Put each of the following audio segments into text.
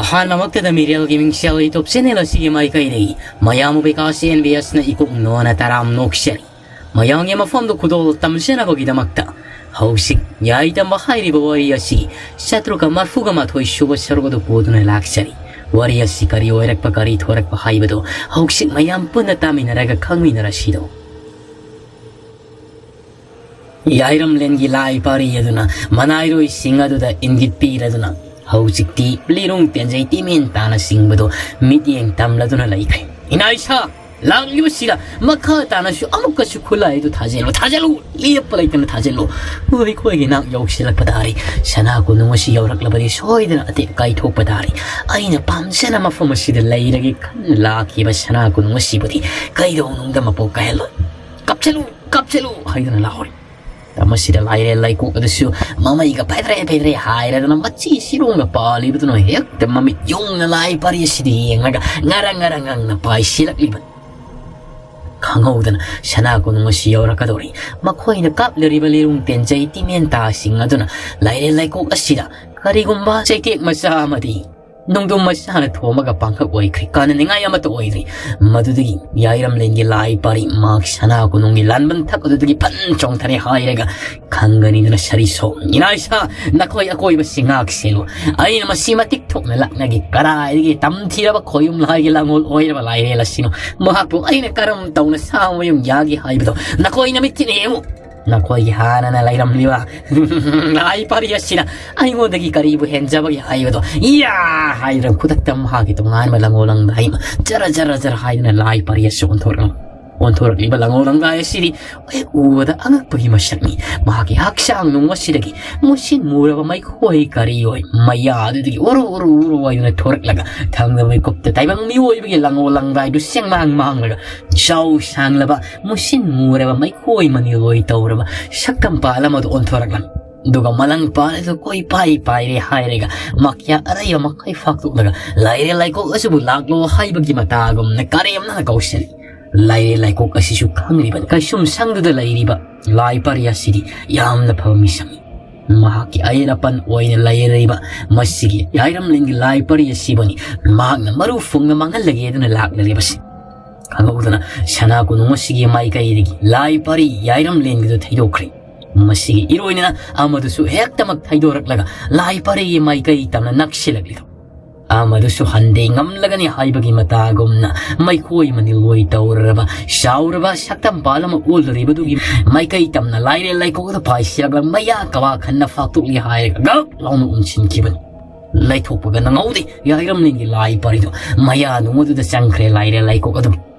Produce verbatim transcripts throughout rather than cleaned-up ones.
ꯑꯍꯥꯟꯕꯃꯛꯇꯗ ꯃꯤꯔꯦꯜꯒꯤ ꯃꯤꯡꯁꯦꯜ YouTube channel ꯑꯁꯤꯒꯤ ꯃꯥꯏꯀꯩꯗꯒꯤ ꯃꯌꯥꯝꯕꯨ ꯕꯤꯀꯥꯁ ꯑꯦꯟ ꯕꯤ ꯑꯦꯁꯅ ꯏꯀꯣꯛ ꯅꯣꯟꯅ ꯇꯔꯥꯝ ꯅꯣꯛꯆꯔꯤ꯫ ꯃꯌꯥꯝꯒꯤ ꯃꯐꯝꯗ ꯈꯨꯗꯣꯜ ꯇꯝꯖꯅꯕꯒꯤꯗꯃꯛꯇ ꯍꯧꯖꯤꯛ ꯌꯥꯏꯇꯝꯕ ꯍꯥꯏꯔꯤꯕ ꯋꯥꯔꯤ ꯑꯁꯤ ꯆꯥꯇ꯭ꯔꯨꯛꯀ ꯃꯔꯐꯨꯒ ꯃꯥꯊꯣꯏ ꯁꯨꯕ ꯁꯔꯨꯛ ꯑꯗꯨ ꯄꯨꯗꯨꯅ ꯂꯥꯛꯆꯔꯤ꯫ ꯋꯥꯔꯤ ꯑꯁꯤ ꯀꯔꯤ ꯑꯣꯏꯔꯛꯄ, ꯀꯔꯤ ꯊꯣꯔꯛꯄ ꯍꯥꯏꯕꯗꯨ ꯍꯧꯖꯤꯛ ꯃꯌꯥꯝ ꯄꯨꯟꯅ ꯇꯥꯃꯤꯟꯅꯔꯒ ꯈꯪꯃꯤꯟꯅꯔꯁꯤꯗꯣ꯫ ꯌꯥꯏꯔꯝꯂꯦꯟꯒꯤ ꯂꯥꯏ ꯄꯥꯔꯤ ꯑꯗꯨꯅ ꯃꯅꯥꯏꯔꯣꯏꯁꯤꯡ ꯑꯗꯨꯗ ꯏꯪꯒꯤꯠ ꯄꯤꯔꯗꯨꯅ ꯍꯧꯖꯤꯛꯇꯤ ꯂꯤꯔꯨꯡ ꯇꯦꯟꯖꯩ ꯇꯤꯃꯦꯟ ꯇꯥꯅ ꯆꯤꯡꯕꯗꯨ ꯃꯤꯠꯌꯦꯡ ꯇꯝꯂꯗꯨꯅ ꯂꯩꯈ꯭ꯔꯦ꯫ ꯏꯅꯥ ꯏꯁꯥ, ꯂꯥꯛꯂꯤꯕꯁꯤꯗ ꯃꯈꯥ ꯇꯥꯅꯁꯨ ꯑꯃꯨꯛꯀꯁꯨ ꯈꯨꯠꯂꯥꯏꯗꯨ ꯊꯥꯖꯤꯜꯂꯨ, ꯊꯥꯖꯤꯜꯂꯨ, ꯂꯦꯞꯄ ꯂꯩꯇꯅ ꯊꯥꯖꯤꯜꯂꯨ꯫ ꯑꯩꯈꯣꯏꯒꯤ ꯅꯥꯛ ꯌꯧꯁꯤꯜꯂꯛꯄ ꯇꯥꯔꯦ꯫ ꯁꯅꯥ ꯀꯣꯅꯨꯡ ꯑꯁꯤ ꯌꯧꯔꯛꯂꯕꯗꯤ ꯁꯣꯏꯗꯅ ꯑꯇꯦꯛ ꯀꯥꯏꯊꯣꯛꯄ ꯇꯥꯔꯦ꯫ ꯑꯩꯅ ꯄꯥꯝꯖꯅ ꯃꯐꯝ ꯑꯁꯤꯗ ꯂꯩꯔꯒꯦ ꯈꯟꯅ ꯂꯥꯛꯈꯤꯕ ꯁꯅꯥ ꯀꯣꯅꯨꯡ ꯑꯁꯤꯕꯨꯗꯤ ꯀꯩꯗꯧꯅꯨꯡꯗ ꯃꯄꯣꯛ ꯀꯥꯏꯍꯜꯂꯣꯏ꯫ "ꯀꯥꯞꯁꯤꯜꯂꯨ, ꯀꯥꯞꯁꯤꯜꯂꯨ!" ꯍꯥꯏꯗꯨꯅ ꯂꯥꯎꯔꯤ꯫ ꯃꯁꯤꯗ ꯂꯥꯏꯔꯦꯜ ꯂꯩꯀꯣꯛ ꯑꯗꯨꯁꯨ ꯃꯃꯩꯒ ꯐꯩꯗ꯭ꯔꯦ ꯐꯩꯗ꯭ꯔꯦ ꯍꯥꯏꯔꯗꯅ ꯃꯆꯤ ꯁꯤꯔꯣꯡꯒ ꯄꯥꯜꯂꯤꯕꯗꯨꯅ ꯍꯦꯛꯇ ꯃꯃꯤꯠ ꯌꯣꯡꯅ ꯂꯥꯏ ꯄꯥꯔꯤ ꯑꯁꯤꯗ ꯌꯦꯡꯂꯒ ꯉꯔꯪ ꯉꯔꯪ ꯉꯪꯅ ꯄꯥꯏꯁꯤꯜꯂꯛꯂꯤꯕ꯫ ꯈꯪꯍꯧꯗꯅ ꯁꯅꯥ ꯀꯣꯅꯨꯡ ꯑꯁꯤ ꯌꯧꯔꯛꯀꯗꯧꯔꯤ꯫ ꯃꯈꯣꯏꯅ ꯀꯥꯞꯂꯤꯕ ꯂꯤꯔꯨꯡ ꯇꯦꯟꯖꯩ ꯇꯤꯃꯦꯟꯇꯥꯁꯤꯡ ꯑꯗꯨꯅ ꯂꯥꯏꯔꯦꯜ ꯂꯩꯀꯣꯛ ꯑꯁꯤꯗ ꯀꯔꯤꯒꯨꯝꯕ ꯆꯩꯇꯦꯛ ꯃꯆꯥ ꯑꯃꯗꯤ ꯅꯣꯡꯗꯝ ꯃꯁꯥꯅ ꯊꯣꯝꯃꯒ ꯄꯥꯡꯈꯛ ꯑꯣꯏꯈ꯭ꯔꯦ, ꯀꯥꯟꯅꯅꯤꯡꯉꯥꯏ ꯑꯃꯠꯇ ꯑꯣꯏꯗ꯭ꯔꯤ꯫ ꯃꯗꯨꯗꯒꯤ ꯌꯥꯏꯔꯝꯂꯦꯟꯒꯤ ꯂꯥꯏ ꯄꯥꯔꯤ ꯃꯍꯥꯛ ꯁꯅꯥ ꯀꯣꯅꯨꯡꯒꯤ ꯂꯥꯟꯕꯟ ꯊꯛ ꯑꯗꯨꯗꯒꯤ ꯐꯟ ꯆꯣꯡꯊꯔꯦ ꯍꯥꯏꯔꯒ ꯈꯪꯒꯅꯤꯗꯅ ꯁꯔꯤ ꯁꯣꯝ꯫ "ꯏꯅꯥ ꯏꯁꯥ, ꯅꯈꯣꯏ ꯑꯀꯣꯏꯕꯁꯤ ꯉꯥꯛ ꯁꯦꯜꯂꯨ꯫ ꯑꯩꯅ ꯃꯁꯤ ꯃꯇꯤꯛ ꯊꯣꯛꯅ ꯂꯥꯛꯅꯒꯦ꯫ ꯀꯗꯥꯏꯗꯒꯤ ꯇꯝꯊꯤꯔꯕ ꯈꯣꯌꯨꯝ ꯂꯥꯏꯒꯤ ꯂꯥꯡꯒꯣꯜ ꯑꯣꯏꯔꯕ ꯂꯥꯏꯔꯦꯜ ꯑꯁꯤꯅꯣ? ꯃꯍꯥꯛꯄꯨ ꯑꯩꯅ ꯀꯔꯝ ꯇꯧꯅ ꯁꯥ ꯃꯌꯨꯝ ꯌꯥꯒꯦ ꯍꯥꯏꯕꯗꯣ ꯅꯈꯣꯏ ꯅꯃꯤꯠꯁꯤꯅ ꯌꯦꯡꯉꯨ꯫ ꯅꯈꯣꯏꯒꯤ ꯍꯥꯟꯅꯅ ꯂꯩꯔꯝꯂꯤꯕ ꯂꯥꯏ ꯄꯥꯔꯤ ꯑꯁꯤꯅ ꯑꯩꯉꯣꯟꯗꯒꯤ ꯀꯔꯤꯕꯨ ꯍꯦꯟꯖꯕꯒꯦ ꯍꯥꯏꯕꯗꯣ ꯏꯌꯥ!" ꯍꯥꯏꯗꯨꯅ ꯈꯨꯗꯛꯇ ꯃꯍꯥꯛꯀꯤ ꯇꯣꯉꯥꯟꯕ ꯂꯪꯒꯣꯜ ꯂꯪꯗꯥꯏ ꯑꯃ ꯖꯔ ꯖꯔ ꯖꯔ ꯍꯥꯏꯗꯨꯅ ꯂꯥꯏ ꯄꯥꯔꯤ ꯑꯁꯤ ꯑꯣꯟꯊꯣꯔꯛꯂꯝꯃꯤ꯫ ꯑꯣꯟꯊꯣꯔꯛꯂꯤꯕ ꯂꯪꯒꯣꯜ ꯂꯪꯗꯥꯏ ꯑꯁꯤꯗꯤ ꯍꯦꯛ ꯎꯕꯗ ꯑꯉꯛꯄꯒꯤ ꯃꯁꯛꯅꯤ꯫ ꯃꯍꯥꯛꯀꯤ ꯍꯛꯆꯥꯡ ꯅꯨꯡ ꯑꯁꯤꯗꯒꯤ ꯃꯨꯁꯤꯟ ꯃꯨꯔꯕ ꯃꯩꯈꯣꯏ ꯀꯔꯤ ꯑꯣꯏ ꯃꯌꯥ ꯑꯗꯨꯗꯒꯤ ꯎꯔꯨ ꯎꯔꯨ ꯎꯔꯨ ꯍꯥꯏꯗꯨꯅ ꯊꯣꯔꯛꯂꯒ ꯊꯪꯅꯕ ꯃꯤꯀꯨꯞꯇ ꯇꯥꯏꯕꯪ ꯃꯤꯑꯣꯏꯕꯒꯤ ꯂꯪꯒꯣꯜ ꯂꯪꯗꯥꯏꯗꯨ ꯁꯦꯡꯃꯥꯡ ꯃꯥꯡꯂꯒ ꯆꯥꯎ ꯁꯥꯡꯂꯕ ꯃꯨꯁꯤꯟ ꯃꯨꯔꯕ ꯃꯩꯈꯣꯏ ꯃꯅꯤꯜ ꯑꯣꯏ ꯇꯧꯔꯕ ꯁꯛꯇꯝꯄꯥꯜ ꯑꯃꯗꯨ ꯑꯣꯟꯊꯣꯔꯛꯂꯝꯃꯤ꯫ ꯑꯗꯨꯒ ꯃꯂꯪ ꯄꯥꯜ ꯑꯗꯨ ꯀꯣꯏ ꯄꯥꯏ ꯄꯥꯏꯔꯦ ꯍꯥꯏꯔꯒ ꯃꯥꯀꯤꯌꯥ ꯑꯔꯩꯕ ꯃꯈꯩ ꯐꯥꯛꯇꯣꯛꯂꯒ ꯂꯥꯏꯔꯦꯜ ꯂꯩꯀꯣꯛ ꯑꯁꯤꯕꯨ ꯂꯥꯛꯂꯣ ꯍꯥꯏꯕꯒꯤ ꯃꯇꯥꯒꯨꯝꯅ ꯀꯔꯦꯝꯅꯅ ꯀꯧꯁꯤꯜꯂꯤ꯫ ꯂꯥꯏꯔꯦꯜ ꯂꯩꯀꯣꯛ ꯑꯁꯤꯁꯨ ꯈꯪꯂꯤꯕꯅꯤ꯫ ꯀꯩꯁꯨꯝ ꯁꯪꯗꯨꯗ ꯂꯩꯔꯤꯕ ꯂꯥꯏ ꯄꯥꯔꯤ ꯑꯁꯤꯗꯤ ꯌꯥꯝꯅ ꯐꯕ ꯃꯤꯁꯛꯅꯤ꯫ ꯃꯍꯥꯛꯀꯤ ꯑꯌꯦꯠ ꯑꯄꯟ ꯑꯣꯏꯅ ꯂꯩꯔꯤꯕ ꯃꯁꯤꯒꯤ ꯌꯥꯏꯔꯝꯂꯦꯟꯒꯤ ꯂꯥꯏ ꯄꯔꯤ ꯑꯁꯤꯕꯨꯅꯤ ꯃꯍꯥꯛꯅ ꯃꯔꯨ ꯐꯨꯡꯅ ꯃꯥꯡꯍꯜꯂꯒꯦ ꯑꯗꯨꯅ ꯂꯥꯛꯂꯤꯕꯁꯤ꯫ ꯈꯪꯍꯧꯗꯅ ꯁꯅꯥ ꯀꯣꯅꯨꯡ ꯑꯁꯤꯒꯤ ꯃꯥꯏꯀꯩꯗꯒꯤ ꯂꯥꯏ ꯄꯔꯤ ꯌꯥꯏꯔꯝꯂꯦꯟꯒꯤꯗꯨ ꯊꯩꯗꯣꯛꯈ꯭ꯔꯦ꯫ ꯃꯁꯤꯒꯤ ꯏꯔꯣꯏꯅꯅ ꯑꯃꯗꯨꯁꯨ ꯍꯦꯛꯇꯃꯛ ꯊꯩꯗꯣꯔꯛꯂꯒ ꯂꯥꯏ ꯄꯔꯤꯒꯤ ꯃꯥꯏꯀꯩ ꯇꯝꯅ ꯅꯛꯁꯤꯜꯂꯛꯂꯤꯗꯨ ꯑꯃꯗꯨꯁꯨ ꯍꯟꯗꯦ ꯉꯝꯂꯒꯅꯤ ꯍꯥꯏꯕꯒꯤ ꯃꯇꯥꯒꯨꯝꯅ ꯃꯩꯈꯣꯏ ꯃꯅꯤꯜꯂꯣꯏ ꯇꯧꯔꯔꯕ ꯆꯥꯎꯔꯕ ꯁꯛꯇꯝꯄꯥꯜ ꯑꯃ ꯑꯣꯜꯂꯨꯔꯤꯕꯗꯨꯒꯤ ꯃꯥꯏꯀꯩ ꯇꯝꯅ ꯂꯥꯏꯔꯦꯜ ꯂꯩꯀꯣꯛꯇ ꯄꯥꯏꯁꯤꯜꯂꯛꯂꯒ ꯃꯌꯥ ꯀꯋꯥ ꯈꯟꯅ ꯐꯥꯛꯇꯣꯛꯂꯤ ꯍꯥꯏꯔꯒ ꯒꯛ ꯂꯥꯎꯅ ꯎꯝꯁꯤꯟꯈꯤꯕꯅꯤ꯫ ꯂꯩꯊꯣꯛꯄꯒ ꯅꯪꯍꯧꯗꯦ꯫ ꯌꯥꯏꯔꯝꯂꯦꯟꯒꯤ ꯂꯥꯏ ꯄꯔꯤꯗꯨ ꯃꯌꯥ ꯅꯨꯡ ꯑꯗꯨꯗ ꯆꯪꯈ꯭ꯔꯦ꯫ ꯂꯥꯏꯔꯦꯜ ꯂꯩꯀꯣꯛ ꯑꯗꯨ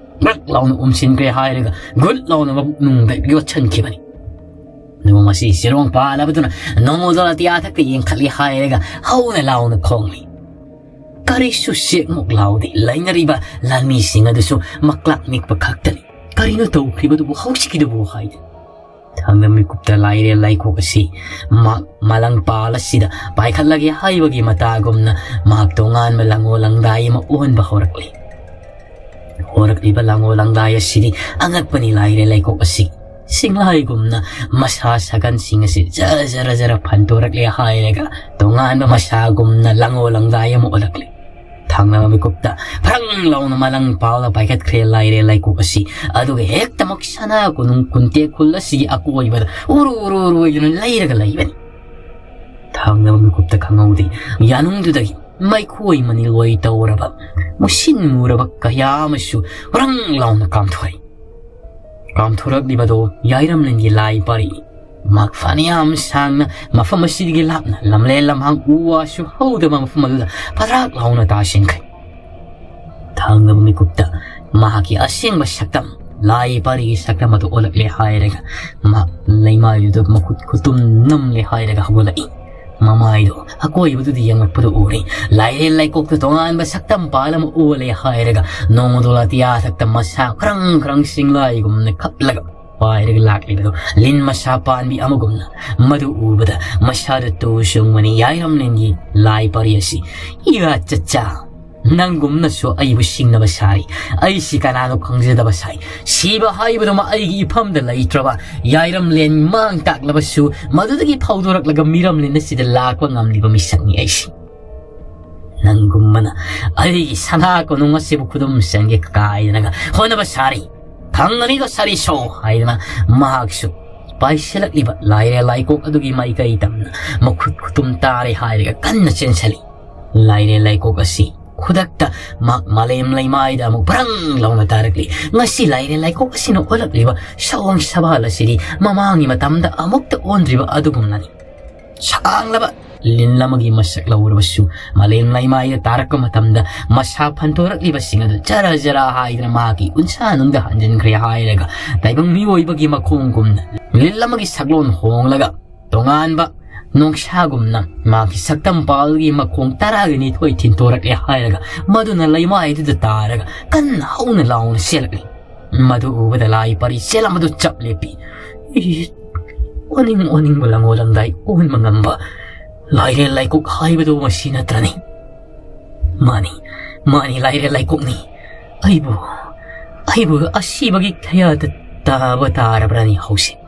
ꯒꯛ ꯂꯥꯎꯅ ꯎꯝꯁꯤꯟꯈ꯭ꯔꯦ ꯍꯥꯏꯔꯒ ꯒꯨꯠ ꯂꯥꯎꯅ ꯃꯕꯨꯛ ꯅꯨꯡꯗ ꯌꯣꯠꯁꯤꯟꯈꯤꯕꯅꯤ꯫ ꯅꯣꯡ ꯑꯁꯤ ꯆꯤꯔꯣꯡ ꯄꯥꯜꯂꯕꯗꯨꯅ ꯅꯣꯡꯃꯗꯣ ꯑꯇꯤꯌꯥꯊꯛꯇ ꯌꯦꯡꯈꯠꯂꯤ ꯍꯥꯏꯔꯒ ꯍꯧꯅ ꯂꯥꯎꯅ ꯈꯣꯡꯂꯤ꯫ ꯀꯔꯤꯁꯨ ꯆꯦꯛꯃꯨꯛ ꯂꯥꯎꯗꯦ꯫ ꯂꯩꯅꯔꯤꯕ ꯂꯥꯟꯃꯤꯁꯤꯡ ꯑꯗꯨꯁꯨ ꯃꯀ꯭ꯂꯥꯛ ꯅꯤꯛꯄ ꯈꯛꯇꯅꯤ꯫ ꯀꯔꯤꯅꯣ ꯇꯧꯈ꯭ꯔꯤꯕꯗꯨꯕꯨ ꯍꯧꯖꯤꯛꯀꯤꯗꯨꯕꯨ ꯍꯥꯏꯗꯨꯅ ꯊꯥꯡꯅ ꯃꯤꯀꯨꯞꯇ ꯂꯥꯏꯔꯦꯜ ꯂꯩꯀꯣꯛ ꯑꯁꯤ ꯃꯍꯥꯛ ꯃꯂꯪ ꯄꯥꯜ ꯑꯁꯤꯗ ꯄꯥꯏꯈꯠꯂꯒꯦ ꯍꯥꯏꯕꯒꯤ ꯃꯇꯥꯒꯨꯝꯅ ꯃꯍꯥꯛ ꯇꯣꯉꯥꯟꯕ ꯂꯪꯉꯣ ꯂꯪꯗꯥꯏ ꯑꯃ ꯑꯣꯟꯕ ꯍꯧꯔꯛꯂꯤ꯫ ꯍꯧꯔꯛꯂꯤꯕ ꯂꯪꯉꯣ ꯂꯪꯗꯥꯏ ꯑꯁꯤꯗꯤ ꯑꯉꯛꯄꯅꯤ꯫ ꯂꯥꯏꯔꯦꯜ ꯂꯩꯀꯣꯛ ꯑꯁꯤ ꯁꯤꯡꯂꯥꯏꯒꯨꯝꯅ ꯃꯁꯥ ꯁꯥꯒꯟꯁꯤꯡ ꯑꯁꯤ ꯖꯔ ꯖꯔ ꯖꯔ ꯐꯟꯗꯣꯔꯛꯂꯦ ꯍꯥꯏꯔꯒ ꯇꯣꯉꯥꯟꯕ ꯃꯁꯥꯒꯨꯝꯅ ꯂꯪꯉꯣ ꯂꯪꯗꯥꯏ ꯑꯃ ꯑꯣꯜꯂꯛꯂꯤ꯫ ꯊꯥꯡꯅꯕ ꯃꯤꯀꯨꯞꯇ ꯐ꯭ꯔꯪ ꯂꯥꯎꯅ ꯃꯂꯪ ꯄꯥꯜꯂ ꯄꯥꯏꯈꯠꯈ꯭ꯔꯦ ꯂꯥꯏꯔꯦꯜ ꯂꯩꯀꯣꯛ ꯑꯁꯤ꯫ ꯑꯗꯨꯒ ꯍꯦꯛꯇꯃꯛ ꯁꯅꯥ ꯀꯣꯅꯨꯡ ꯀꯨꯟꯇꯦꯛ ꯈꯨꯜ ꯑꯁꯤꯒꯤ ꯑꯀꯣꯏꯕꯗ ꯎꯔꯨ ꯎꯔꯨ ꯎꯔꯨ ꯑꯣꯏꯗꯨꯅ ꯂꯩꯔꯒ ꯂꯩꯕꯅꯤ꯫ ꯊꯥꯡꯅꯕ ꯃꯤꯀꯨꯞꯇ ꯈꯪꯍꯧꯗꯦ꯫ ꯌꯥꯅꯨꯡꯗꯨꯗꯒꯤ ꯃꯩꯈꯣꯏ ꯃꯅꯤꯜꯂꯣꯏ ꯇꯧꯔꯕ ꯃꯨꯁꯤꯟ ꯃꯨꯔꯕ ꯀꯌꯥ ꯑꯃꯁꯨ ꯍꯨꯔꯪ ꯂꯥꯎꯅ ꯀꯥꯝꯊꯣꯔꯛꯏ꯫ ꯀꯥꯝꯊꯣꯔꯛꯂꯤꯕꯗꯣ ꯌꯥꯏꯔꯝꯂꯦꯟꯒꯤ ꯂꯥꯏ ꯄꯔꯤ꯫ ꯃꯍꯥꯛ ꯐꯅꯌꯥꯝ ꯁꯥꯡꯅ ꯃꯐꯝ ꯑꯁꯤꯗꯒꯤ ꯂꯥꯞꯅ ꯂꯝꯂꯦꯟ ꯂꯝꯍꯥꯡ ꯎ ꯋꯥꯁꯨ ꯍꯧꯗꯕ ꯃꯐꯝ ꯑꯗꯨꯗ ꯐꯗ꯭ꯔꯥꯛ ꯂꯥꯎꯅ ꯇꯥꯁꯤꯟꯈ꯭ꯔꯦ꯫ ꯊꯥꯡꯅꯕ ꯃꯤꯀꯨꯞꯇ ꯃꯍꯥꯛꯀꯤ ꯑꯁꯦꯡꯕ ꯁꯛꯇꯝ, ꯂꯥꯏ ꯄꯔꯤꯒꯤ ꯁꯛꯇꯝ ꯑꯗꯨ ꯑꯣꯜꯂꯛꯂꯦ ꯍꯥꯏꯔꯒ ꯃꯍꯥꯛ ꯂꯩꯃꯥꯏꯗꯨꯗ ꯃꯈꯨꯠ ꯈꯨꯇꯨꯝ ꯅꯝꯂꯦ ꯍꯥꯏꯔꯒ ꯍꯧꯒꯠꯂꯛꯏ꯫ ꯃꯃꯥꯏꯗꯣ ꯑꯀꯣꯏꯕꯗꯨꯗ ꯌꯦꯡꯂꯛꯄꯗ ꯎꯔꯦ꯫ ꯂꯥꯏꯔꯦꯜ ꯂꯩꯀꯣꯛꯇ ꯇꯣꯉꯥꯟꯕ ꯁꯛꯇꯝ ꯄꯥꯜ ꯑꯃ ꯑꯣꯜꯂꯦ ꯍꯥꯏꯔꯒ ꯅꯣꯡꯃꯗꯣ ꯑꯇꯤꯌꯥꯊꯛꯇ ꯃꯁꯥ ꯈ꯭ꯔꯪ ꯈ꯭ꯔꯪ ꯁꯤꯡꯂꯥꯏꯒꯨꯝꯅ ꯈꯞꯂꯒ ꯄꯥꯏꯔꯒ ꯂꯥꯛꯂꯤꯕꯗꯣ ꯂꯤꯟ ꯃꯁꯥ ꯄꯥꯟꯕꯤ ꯑꯃꯒꯨꯝꯅ꯫ ꯃꯗꯨ ꯎꯕꯗ ꯃꯁꯥꯗ ꯇꯨ ꯆꯨꯡꯕꯅꯤ ꯌꯥꯏꯔꯝꯂꯦꯟꯒꯤ ꯂꯥꯏ ꯄꯔꯤ ꯑꯁꯤ꯫ ꯏꯌꯥ ꯆꯠꯆꯥ! ꯅꯪꯒꯨꯝꯅꯁꯨ ꯑꯩꯕꯨ ꯁꯤꯡꯅꯕ ꯁꯥꯔꯤ꯫ ꯑꯩꯁꯤ ꯀꯅꯥꯅꯣ ꯈꯪꯖꯗꯕ ꯁꯥꯏ꯫ ꯁꯤꯕ ꯍꯥꯏꯕꯗꯨꯃ ꯑꯩꯒꯤ ꯏꯐꯝꯗ ꯂꯩꯇ꯭ꯔꯕ ꯌꯥꯏꯔꯝꯂꯦꯟ ꯃꯥꯡ ꯇꯥꯛꯂꯕꯁꯨ, ꯃꯗꯨꯗꯒꯤ ꯐꯧꯗꯣꯔꯛꯂꯒ ꯃꯤꯔꯝꯂꯦꯟ ꯑꯁꯤꯗ ꯂꯥꯛꯄ ꯉꯝꯂꯤꯕ ꯃꯤꯁꯛꯅꯤ ꯑꯩꯁꯤ꯫ ꯅꯪꯒꯨꯝꯕꯅ ꯑꯩꯒꯤ ꯁꯅꯥ ꯀꯣꯅꯨꯡ ꯑꯁꯤꯕꯨ ꯈꯨꯗꯨꯝ ꯆꯟꯒꯦ ꯀꯥꯏꯗꯅꯒ ꯍꯣꯠꯅꯕ ꯁꯥꯔꯤ꯫ "ꯈꯪꯒꯅꯤꯀꯣ ꯁꯥꯔꯤꯁꯣ" ꯍꯥꯏꯗꯅ ꯃꯍꯥꯛꯁꯨ ꯄꯥꯏꯁꯤꯜꯂꯛꯂꯤꯕ ꯂꯥꯏꯔꯦ ꯂꯥꯏꯀꯣꯛ ꯑꯗꯨꯒꯤ ꯃꯥꯏꯀꯩ ꯇꯝꯅ ꯃꯈꯨꯠ ꯈꯨꯇꯨꯝ ꯇꯥꯔꯦ ꯍꯥꯏꯔꯒ ꯀꯟꯅ ꯆꯦꯟꯁꯤꯜꯂꯤ꯫ ꯂꯥꯏꯔꯦ ꯂꯥꯏꯀꯣꯛ ꯑꯁꯤ ꯈꯨꯗꯛꯇ ꯃꯍꯥꯛ ꯃꯥꯂꯦꯝ ꯂꯩꯃꯥꯏꯗ ꯑꯃꯨꯛ ꯕ꯭ꯔꯪ ꯂꯥꯎꯅ ꯇꯥꯔꯛꯂꯤ꯫ ꯉꯁꯤ ꯂꯥꯏꯔꯦ ꯂꯥꯏꯀꯣꯛ ꯑꯁꯤꯅ ꯑꯣꯜꯂꯛꯂꯤꯕ ꯁꯑꯣꯡ ꯁꯕꯥꯜ ꯑꯁꯤꯗꯤ ꯃꯃꯥꯡꯒꯤ ꯃꯇꯝꯗ ꯑꯃꯨꯛꯇ ꯑꯣꯟꯗ꯭ꯔꯤꯕ ꯑꯗꯨꯒꯨꯝꯅꯅꯤ꯫ ꯁꯥꯡꯂꯕ ꯂꯤꯟ ꯑꯃꯒꯤ ꯃꯁꯛ ꯂꯧꯔꯕꯁꯨ, ꯃꯥꯂꯦꯝ ꯂꯩꯃꯥꯏꯗ ꯇꯥꯔꯛꯄ ꯃꯇꯝꯗ ꯃꯁꯥ ꯐꯟꯗꯣꯔꯛꯂꯤꯕꯁꯤꯡ ꯑꯗꯨ ꯖꯔ ꯖꯔ ꯍꯥꯏꯗꯅ ꯃꯍꯥꯛꯀꯤ ꯎꯟꯁꯥ ꯅꯨꯡꯗ ꯍꯟꯖꯤꯟꯈ꯭ꯔꯦ ꯍꯥꯏꯔꯒ, ꯇꯥꯏꯕꯪ ꯃꯤꯑꯣꯏꯕꯒꯤ ꯃꯈꯣꯡꯒꯨꯝꯅ ꯂꯤꯟ ꯑꯃꯒꯤ ꯁꯛꯂꯣꯟ ꯍꯣꯡꯂꯒ, ꯇꯣꯉꯥꯟꯕ ꯅꯣꯡꯁꯥꯒꯨꯝꯅ ꯃꯍꯥꯛꯀꯤ ꯁꯛꯇꯝ ꯄꯥꯜꯒꯤ ꯃꯈꯣꯡ ꯇꯔꯥꯒ ꯅꯤꯊꯣꯏ ꯊꯤꯟꯇꯣꯔꯛꯂꯦ ꯍꯥꯏꯔꯒ, ꯃꯗꯨꯅ ꯂꯩꯃꯥꯏꯗꯨꯗ ꯇꯥꯔꯒ ꯀꯟꯅ ꯍꯧꯅ ꯂꯥꯎꯅ ꯆꯦꯜꯂꯛꯂꯤ꯫ ꯃꯗꯨ ꯎꯕꯗ ꯂꯥꯏ ꯄꯔꯤ ꯆꯦꯜꯂꯝꯕꯗꯨ ꯆꯞ ꯂꯦꯞꯄꯤ꯫ "ꯏꯁ, ꯑꯣꯅꯤꯡ ꯑꯣꯅꯤꯡꯕ ꯂꯪꯉꯣꯂꯝꯗꯥꯏ ꯑꯣꯟꯕ ꯉꯝꯕ ꯂꯥꯏꯔꯦ ꯂꯥꯏꯀꯣꯛ ꯍꯥꯏꯕꯗꯨ ꯃꯁꯤ ꯅꯠꯇ꯭ꯔꯅꯤ? ꯃꯥꯅꯤ, ꯃꯥꯅꯤ, ꯂꯥꯏꯔꯦ ꯂꯥꯏꯀꯣꯛꯅꯤ꯫ ꯑꯩꯕꯨ, ꯑꯩꯕꯨ ꯑꯁꯤꯕꯒꯤ ꯀꯌꯥꯗ ꯇꯥꯕ ꯇꯥꯔꯕ꯭ꯔꯅꯤ ꯍꯧꯖꯤꯛ?"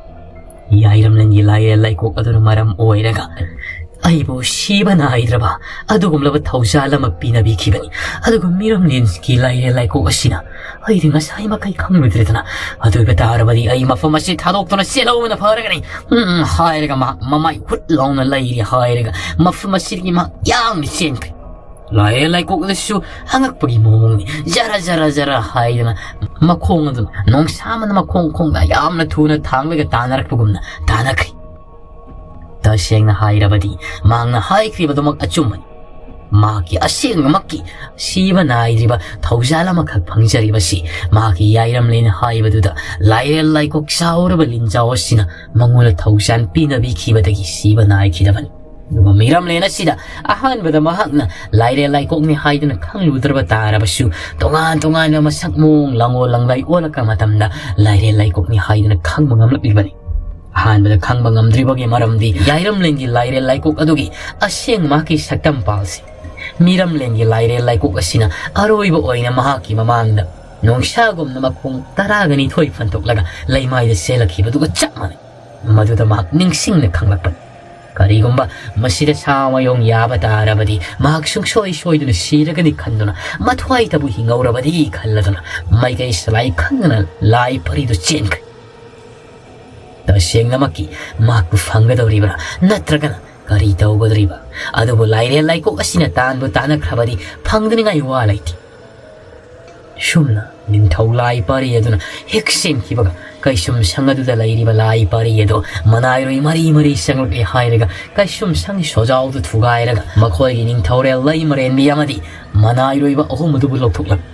ꯌꯥꯏꯔꯝꯂꯦꯟꯒꯤ ꯂꯥꯏꯔꯦ ꯂꯥꯏꯀꯣꯛ ꯑꯗꯨꯅ ꯃꯔꯝ ꯑꯣꯏꯔꯒ ꯑꯩꯕꯨ ꯁꯤꯕ ꯅꯥꯏꯗ꯭ꯔꯕ ꯑꯗꯨꯒꯨꯝꯂꯕ ꯊꯧꯖꯥꯜ ꯑꯃ ꯄꯤꯅꯕꯤꯈꯤꯕꯅꯤ꯫ ꯑꯗꯨꯒ ꯃꯤꯔꯝꯂꯦꯟꯒꯤ ꯂꯥꯏꯔꯦ ꯂꯥꯏꯀꯣꯛ ꯑꯁꯤꯅ ꯑꯩꯗꯤ ꯉꯁꯥꯏ ꯃꯈꯩ ꯈꯪꯂꯨꯗ꯭ꯔꯦꯗꯅ, ꯑꯗꯨ ꯑꯣꯏꯕ ꯇꯥꯔꯕꯗꯤ ꯑꯩ ꯃꯐꯝ ꯑꯁꯤ ꯊꯥꯗꯣꯛꯇꯨꯅ ꯆꯦꯜꯍꯧꯕꯅ ꯐꯔꯒꯅꯤ, ꯎꯝ, ꯍꯥꯏꯔꯒ ꯃꯍꯥꯛ ꯃꯃꯥꯏ ꯍꯨꯠ ꯂꯥꯎꯅ ꯂꯩꯔꯦ ꯍꯥꯏꯔꯒ ꯃꯐꯝ ꯑꯁꯤꯗꯒꯤ ꯃꯍꯥꯛ ꯌꯥꯡꯅ ꯆꯦꯟꯈ꯭ꯔꯦ꯫ ꯂꯥꯏꯔꯦ ꯂꯥꯏꯀꯣꯛ ꯑꯗꯨꯁꯨ ꯑꯉꯛꯄꯒꯤ ꯃꯑꯣꯡꯅꯤ꯫ ꯖꯔ ꯖꯔ ꯖꯔ ꯍꯥꯏꯗꯅ ꯃꯈꯣꯡ ꯑꯗꯨꯅ ꯅꯣꯡꯁꯥꯃꯅ ꯃꯈꯣꯡ ꯈꯣꯡꯗ ꯌꯥꯝꯅ ꯊꯨꯅ ꯊꯥꯡꯂꯒ ꯇꯥꯟꯅꯔꯛꯄꯒꯨꯝꯅ ꯇꯥꯟꯅꯈ꯭ꯔꯦ꯫ ꯇꯁꯦꯡꯅ ꯍꯥꯏꯔꯕꯗꯤ ꯃꯍꯥꯛꯅ ꯍꯥꯏꯈ꯭ꯔꯤꯕꯗꯨꯃꯛ ꯑꯆꯨꯝꯕꯅꯤ꯫ ꯃꯍꯥꯛꯀꯤ ꯑꯁꯦꯡꯕꯃꯛꯀꯤ ꯁꯤꯕ ꯅꯥꯏꯗ꯭ꯔꯤꯕ ꯊꯧꯖꯥꯜ ꯑꯃꯈꯛ ꯐꯪꯖꯔꯤꯕꯁꯤ ꯃꯍꯥꯛꯀꯤ ꯌꯥꯏꯔꯝꯂꯦꯟ ꯍꯥꯏꯕꯗꯨꯗ ꯂꯥꯏꯔꯦꯜ ꯂꯥꯏꯀꯣꯛ ꯆꯥꯎꯔꯕ ꯂꯤꯟꯖꯥꯎ ꯑꯁꯤꯅ ꯃꯉꯣꯟꯗ ꯊꯧꯖꯥꯜ ꯄꯤꯅꯕꯤꯈꯤꯕꯗꯒꯤ ꯁꯤꯕ ꯅꯥꯏꯈꯤꯗꯕꯅꯤ꯫ ꯑꯗꯨꯒ ꯃꯤꯔꯝꯂꯦꯟ ꯑꯁꯤꯗ ꯑꯍꯥꯟꯕꯗ ꯃꯍꯥꯛꯅ ꯂꯥꯏꯔꯦꯜ ꯂꯥꯏꯀꯣꯛꯅꯤ ꯍꯥꯏꯗꯨꯅ ꯈꯪꯂꯨꯗ꯭ꯔꯕ ꯇꯥꯔꯕꯁꯨ, ꯇꯣꯉꯥꯟ ꯇꯣꯉꯥꯟꯕ ꯃꯁꯛ ꯃꯑꯣꯡ ꯂꯪꯉꯣ ꯂꯪꯂꯥꯏ ꯑꯣꯜꯂꯛꯄ ꯃꯇꯝꯗ ꯂꯥꯏꯔꯦꯜ ꯂꯥꯏꯀꯣꯛꯅꯤ ꯍꯥꯏꯗꯨꯅ ꯈꯪꯕ ꯉꯝꯂꯛꯂꯤꯕꯅꯤ꯫ ꯑꯍꯥꯟꯕꯗ ꯈꯪꯕ ꯉꯝꯗ꯭ꯔꯤꯕꯒꯤ ꯃꯔꯝꯗꯤ ꯌꯥꯏꯔꯝꯂꯦꯟꯒꯤ ꯂꯥꯏꯔꯦꯜ ꯂꯥꯏꯀꯣꯛ ꯑꯗꯨꯒꯤ ꯑꯁꯦꯡ ꯃꯍꯥꯛꯀꯤ ꯁꯛꯇꯝ ꯄꯥꯜꯁꯤ ꯃꯤꯔꯝꯂꯦꯟꯒꯤ ꯂꯥꯏꯔꯦꯜ ꯂꯥꯏꯀꯣꯛ ꯑꯁꯤꯅ ꯑꯔꯣꯏꯕ ꯑꯣꯏꯅ ꯃꯍꯥꯛꯀꯤ ꯃꯃꯥꯡꯗ ꯅꯣꯡꯁꯥꯒꯨꯝꯅ ꯃꯈꯣꯡ ꯇꯔꯥꯒ ꯅꯤꯊꯣꯏ ꯐꯟꯗꯣꯛꯂꯒ ꯂꯩꯃꯥꯏꯗ ꯆꯦꯜꯂꯛꯈꯤꯕꯗꯨꯒ ꯆꯞ ꯃꯥꯟꯅꯩ꯫ ꯃꯗꯨꯗ ꯃꯍꯥꯛ ꯅꯤꯡꯁꯤꯡꯅ ꯈꯪꯂꯛꯄꯅꯤ꯫ ꯀꯔꯤꯒꯨꯝꯕ ꯃꯁꯤꯗ ꯁꯥ ꯃꯌꯣꯡ ꯌꯥꯕ ꯇꯥꯔꯕꯗꯤ ꯃꯍꯥꯛ ꯁꯨꯡꯁꯣꯏ ꯁꯣꯏꯗꯅ ꯁꯤꯔꯒꯅꯤ ꯈꯟꯗꯨꯅ, ꯃꯊ꯭ꯋꯥꯏꯇꯕꯨ ꯍꯤꯡꯍꯧꯔꯕꯗꯤ ꯈꯜꯂꯗꯨꯅ, ꯃꯥꯏꯀꯩ ꯁꯂꯥꯏ ꯈꯪꯗꯅ ꯂꯥꯏ ꯄꯔꯤꯗꯨ ꯆꯦꯟꯈ꯭ꯔꯦ꯫ ꯇꯁꯦꯡꯅꯃꯛꯀꯤ ꯃꯍꯥꯛꯄꯨ ꯐꯪꯒꯗꯧꯔꯤꯕ꯭ꯔꯥ, ꯅꯠꯇ꯭ꯔꯒꯅ ꯀꯔꯤ ꯇꯧꯒꯗꯧꯔꯤꯕ? ꯑꯗꯨꯕꯨ ꯂꯥꯏꯔꯦꯜ ꯂꯥꯏꯀꯣꯛ ꯑꯁꯤꯅ ꯇꯥꯟꯕꯨ ꯇꯥꯟꯅꯈ꯭ꯔꯕꯗꯤ ꯐꯪꯗꯅꯤꯡꯉꯥꯏ ꯋꯥ ꯂꯩꯇꯦ꯫ ꯁꯨꯝꯅ ꯅꯤꯡꯊꯧ ꯂꯥꯏ ꯄꯥꯔꯤ ꯑꯗꯨꯅ ꯍꯦꯛ ꯁꯦꯝꯈꯤꯕꯒ, ꯀꯩꯁꯨꯝ ꯁꯪ ꯑꯗꯨꯗ ꯂꯩꯔꯤꯕ ꯂꯥꯏ ꯄꯥꯔꯤ ꯑꯗꯣ ꯃꯅꯥꯏꯔꯣꯏ ꯃꯔꯤ ꯃꯔꯤ ꯆꯪꯂꯛꯑꯦ ꯍꯥꯏꯔꯒ, ꯀꯩꯁꯨꯝ ꯁꯪꯒꯤ ꯁꯣꯖꯥꯎꯗꯨ ꯊꯨꯒꯥꯏꯔꯒ, ꯃꯈꯣꯏꯒꯤ ꯅꯤꯡꯊꯧꯔꯦꯜ ꯂꯩꯃꯔꯦꯟꯕꯤ ꯑꯃꯗꯤ ꯃꯅꯥꯏꯔꯣꯏꯕ ꯑꯍꯨꯝ ꯑꯗꯨꯕꯨ ꯂꯧꯊꯣꯛꯂꯝꯃꯤ꯫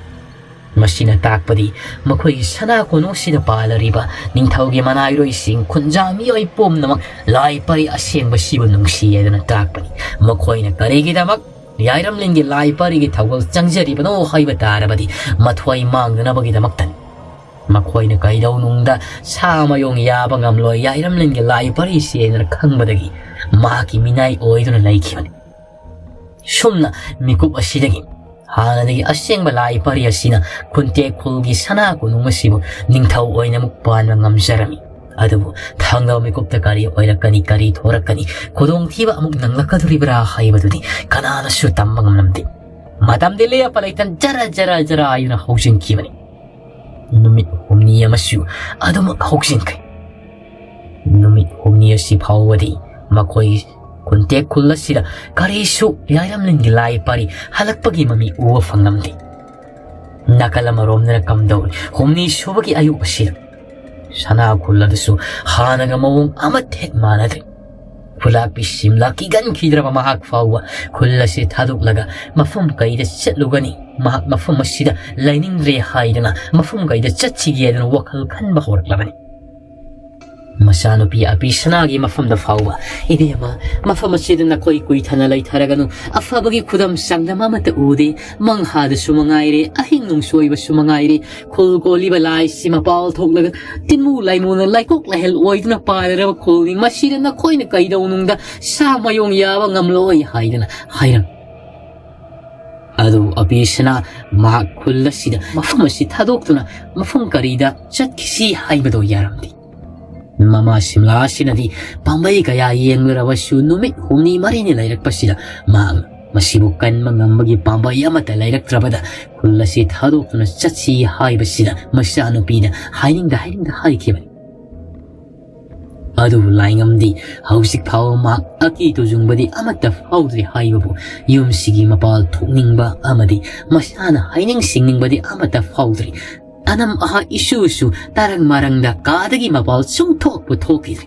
ꯃꯁꯤꯅ ꯇꯥꯛꯄꯗꯤ ꯃꯈꯣꯏꯒꯤ ꯁꯅꯥ ꯀꯣꯅꯨꯡꯁꯤꯗ ꯄꯥꯜꯂꯔꯤꯕ ꯅꯤꯡꯊꯧꯒꯤ ꯃꯅꯥꯏꯔꯣꯏꯁꯤꯡ, ꯈꯨꯟꯖꯥ ꯃꯤꯑꯣꯏ ꯄꯨꯝꯅꯃꯛ ꯂꯥꯏ ꯄꯔꯤ ꯑꯁꯦꯡꯕꯁꯤꯕꯨ ꯅꯨꯡꯁꯤ ꯍꯥꯏꯗꯨꯅ ꯇꯥꯛꯄꯅꯤ꯫ ꯃꯈꯣꯏꯅ ꯀꯔꯤꯒꯤꯗꯃꯛ ꯌꯥꯏꯔꯝꯂꯦꯟꯒꯤ ꯂꯥꯏ ꯄꯔꯤꯒꯤ ꯊꯧꯒꯜ ꯆꯪꯖꯔꯤꯕꯅꯣ ꯍꯥꯏꯕ ꯇꯥꯔꯕꯗꯤ, ꯃꯊ꯭ꯋꯥꯏ ꯃꯥꯡꯗꯅꯕꯒꯤꯗꯃꯛꯇꯅꯤ꯫ ꯃꯈꯣꯏꯅ ꯀꯩꯗꯧꯅꯨꯡꯗ ꯁꯥ ꯃꯌꯣꯡ ꯌꯥꯕ ꯉꯝꯂꯣꯏ꯫ ꯌꯥꯏꯔꯝꯂꯦꯟꯒꯤ ꯂꯥꯏ ꯄꯔꯤꯁꯦꯅ ꯈꯪꯕꯗꯒꯤ ꯃꯍꯥꯛꯀꯤ ꯃꯤꯅꯥꯏ ꯑꯣꯏꯗꯨꯅ ꯂꯩꯈꯤꯕꯅꯤ꯫ ꯁꯨꯝꯅ ꯃꯤꯀꯨꯞ ꯑꯁꯤꯗꯒꯤ ꯍꯥꯟꯅꯗꯒꯤ ꯑꯁꯦꯡꯕ ꯂꯥꯏ ꯄꯔꯤ ꯑꯁꯤꯅ ꯈꯨꯟꯇꯦꯛ ꯈꯨꯜꯒꯤ ꯁꯅꯥ ꯀꯣꯅꯨꯡ ꯑꯁꯤꯕꯨ ꯅꯤꯡꯊꯧ ꯑꯣꯏꯅ ꯑꯃꯨꯛ ꯄꯥꯟꯕ ꯉꯝꯖꯔꯝꯃꯤ꯫ ꯑꯗꯨꯕꯨ ꯊꯪꯅꯕ ꯃꯤꯀꯨꯞꯇ ꯀꯔꯤ ꯑꯣꯏꯔꯛꯀꯅꯤ, ꯀꯔꯤ ꯊꯣꯔꯛꯀꯅꯤ, ꯈꯨꯗꯣꯡꯊꯤꯕ ꯑꯃꯨꯛ ꯅꯪꯂꯛꯀꯗꯧꯔꯤꯕ꯭ꯔꯥ ꯍꯥꯏꯕꯗꯨꯗꯤ ꯀꯅꯥꯅꯁꯨ ꯇꯝꯕ ꯉꯝꯂꯝꯗꯦ꯫ ꯃꯇꯝꯗꯤ ꯂꯦꯞꯄ ꯂꯩꯇꯅ ꯖꯔ ꯖꯔ ꯖꯔ ꯍꯥꯏꯗꯨꯅ ꯍꯧꯖꯤꯟꯈꯤꯕꯅꯤ꯫ ꯅꯨꯃꯤꯠ ꯍꯨꯝꯅꯤ ꯑꯃꯁꯨ ꯑꯗꯨꯃꯛ ꯍꯧꯖꯤꯟꯈ꯭ꯔꯦ꯫ ꯅꯨꯃꯤꯠ ꯍꯨꯝꯅꯤ ꯑꯁꯤ ꯐꯥꯎꯕꯗꯤ ꯃꯈꯣꯏ ꯈꯨꯟꯇꯦꯛ ꯈꯨꯜ ꯑꯁꯤꯗ ꯀꯔꯤꯁꯨ ꯌꯥꯏꯔꯝꯂꯦꯟꯒꯤ ꯂꯥꯏ ꯄꯥꯔꯤ ꯍꯜꯂꯛꯄꯒꯤ ꯃꯃꯤ ꯎꯕ ꯐꯪꯂꯝꯗꯦ꯫ ꯅꯥꯀꯜ ꯑꯃꯔꯣꯝꯗꯅ ꯀꯝꯗꯧꯔꯤ? ꯍꯨꯝꯅꯤ ꯁꯨꯕꯒꯤ ꯑꯌꯨꯛ ꯑꯁꯤꯗ ꯁꯅꯥ ꯈꯨꯜ ꯑꯗꯨꯁꯨ ꯍꯥꯟꯅꯒ ꯃꯑꯣꯡ ꯑꯃꯠꯇ ꯍꯦꯛ ꯃꯥꯟꯅꯗ꯭ꯔꯦ꯫ ꯈꯨꯂꯥꯛꯄꯤ ꯁꯤꯝꯂꯥ ꯀꯤꯒꯟꯈꯤꯗ꯭ꯔꯕ ꯃꯍꯥꯛ ꯐꯥꯎꯕ ꯈꯨꯜ ꯑꯁꯤ ꯊꯥꯗꯣꯛꯂꯒ ꯃꯐꯝ ꯀꯩꯗ ꯆꯠꯂꯨꯒꯅꯤ? ꯃꯍꯥꯛ ꯃꯐꯝ ꯑꯁꯤꯗ ꯂꯩꯅꯤꯡꯗ꯭ꯔꯦ ꯍꯥꯏꯗꯨꯅ ꯃꯐꯝ ꯀꯩꯗ ꯆꯠꯁꯤꯒꯦ ꯍꯥꯏꯗꯨꯅ ꯋꯥꯈꯜ ꯈꯟꯕ ꯍꯧꯔꯛꯂꯕꯅꯤ꯫ ꯃꯆꯥꯅꯨꯄꯤ ꯑꯄꯤ ꯁꯅꯥꯒꯤ ꯃꯐꯝꯗ ꯐꯥꯎꯕ, "ꯏꯕꯦꯝꯃ, ꯃꯐꯝ ꯑꯁꯤꯗ ꯅꯈꯣꯏ ꯀꯨꯏꯊꯅ ꯂꯩꯊꯔꯒꯅꯨ꯫ ꯑꯐꯕꯒꯤ ꯈꯨꯗꯝ ꯆꯥꯡꯗꯝ ꯑꯃꯠꯇ ꯎꯗꯦ꯫ ꯃꯪꯍꯥꯗꯁꯨ ꯃꯉꯥꯏꯔꯦ, ꯑꯍꯤꯡ ꯅꯣꯡꯁꯣꯏꯕꯁꯨ ꯃꯉꯥꯏꯔꯦ, ꯈꯨꯜ ꯀꯣꯜꯂꯤꯕ ꯂꯥꯏꯁꯤ ꯃꯄꯥꯜ ꯊꯣꯛꯂꯒ ꯇꯤꯟꯃꯨ ꯂꯥꯏꯃꯨꯅ ꯂꯥꯏꯀꯣꯛ ꯂꯥꯏꯍꯦꯜ ꯑꯣꯏꯗꯨꯅ ꯄꯥꯏꯔꯔꯕ ꯈꯨꯜꯅꯤ꯫ ꯃꯁꯤꯗ ꯅꯈꯣꯏꯅ ꯀꯩꯗꯧꯅꯨꯡꯗ ꯁꯥ ꯃꯌꯣꯡ ꯌꯥꯕ ꯉꯝꯂꯣꯏ" ꯍꯥꯏꯗꯨꯅ ꯍꯥꯏꯔꯝꯃꯤ꯫ ꯑꯗꯨꯕꯨ ꯑꯕꯤꯁꯅꯥ ꯃꯍꯥꯛ ꯈꯨꯜ ꯑꯁꯤꯗ ꯃꯐꯝ ꯑꯁꯤ ꯊꯥꯗꯣꯛꯇꯨꯅ ꯃꯐꯝ ꯀꯔꯤꯗ ꯆꯠꯈꯤꯁꯤ ꯍꯥꯏꯕꯗꯣ ꯌꯥꯔꯝꯗꯦ꯫ ꯃꯃꯥ ꯁꯤꯝꯂꯥ ꯑꯁꯤꯅꯗꯤ ꯄꯥꯝꯕꯩ ꯀꯌꯥ ꯌꯦꯡꯂꯨꯔꯕꯁꯨ ꯅꯨꯃꯤꯠ ꯍꯨꯝꯅꯤ ꯃꯔꯤꯅꯤ ꯂꯩꯔꯛꯄꯁꯤꯗ ꯃꯍꯥꯛꯅ ꯃꯁꯤꯕꯨ ꯀꯟꯕ ꯉꯝꯕꯒꯤ ꯄꯥꯝꯕꯩ ꯑꯃꯠꯇ ꯂꯩꯔꯛꯇ꯭ꯔꯕꯗ ꯈꯨꯜ ꯑꯁꯤ ꯊꯥꯗꯣꯛꯇꯨꯅ ꯆꯠꯁꯤ ꯍꯥꯏꯕꯁꯤꯗ ꯃꯆꯥꯅꯨꯄꯤꯗ ꯍꯥꯏꯅꯤꯡꯗ ꯍꯥꯏꯅꯤꯡꯗ ꯍꯥꯏꯈꯤꯕꯅꯤ꯫ ꯑꯗꯨꯕꯨ ꯂꯥꯏꯉꯝꯗꯤ ꯍꯧꯖꯤꯛ ꯐꯥꯎꯕ ꯃꯍꯥꯛ ꯑꯀꯤ ꯇꯨꯖꯨꯡꯕꯗꯤ ꯑꯃꯠꯇ ꯐꯥꯎꯗ꯭ꯔꯤ ꯍꯥꯏꯕꯕꯨ ꯌꯨꯝꯁꯤꯒꯤ ꯃꯄꯥꯜ ꯊꯣꯛꯅꯤꯡꯕ ꯑꯃꯗꯤ ꯃꯁꯥꯅ ꯍꯥꯏꯅꯤꯡ ꯁꯤꯡꯅꯤꯡꯕꯗꯤ ꯑꯃꯠꯇ ꯐꯥꯎꯗ꯭ꯔꯤ꯫ ꯑꯅꯝ ꯑꯍꯥ ꯏꯁꯨꯁꯨ ꯇꯔꯪ ꯃꯔꯪꯗ ꯀꯥꯗꯒꯤ ꯃꯄꯥꯜ ꯁꯨꯡꯊꯣꯛꯄꯨ ꯊꯣꯛꯈꯤꯗ꯭ꯔꯤ꯫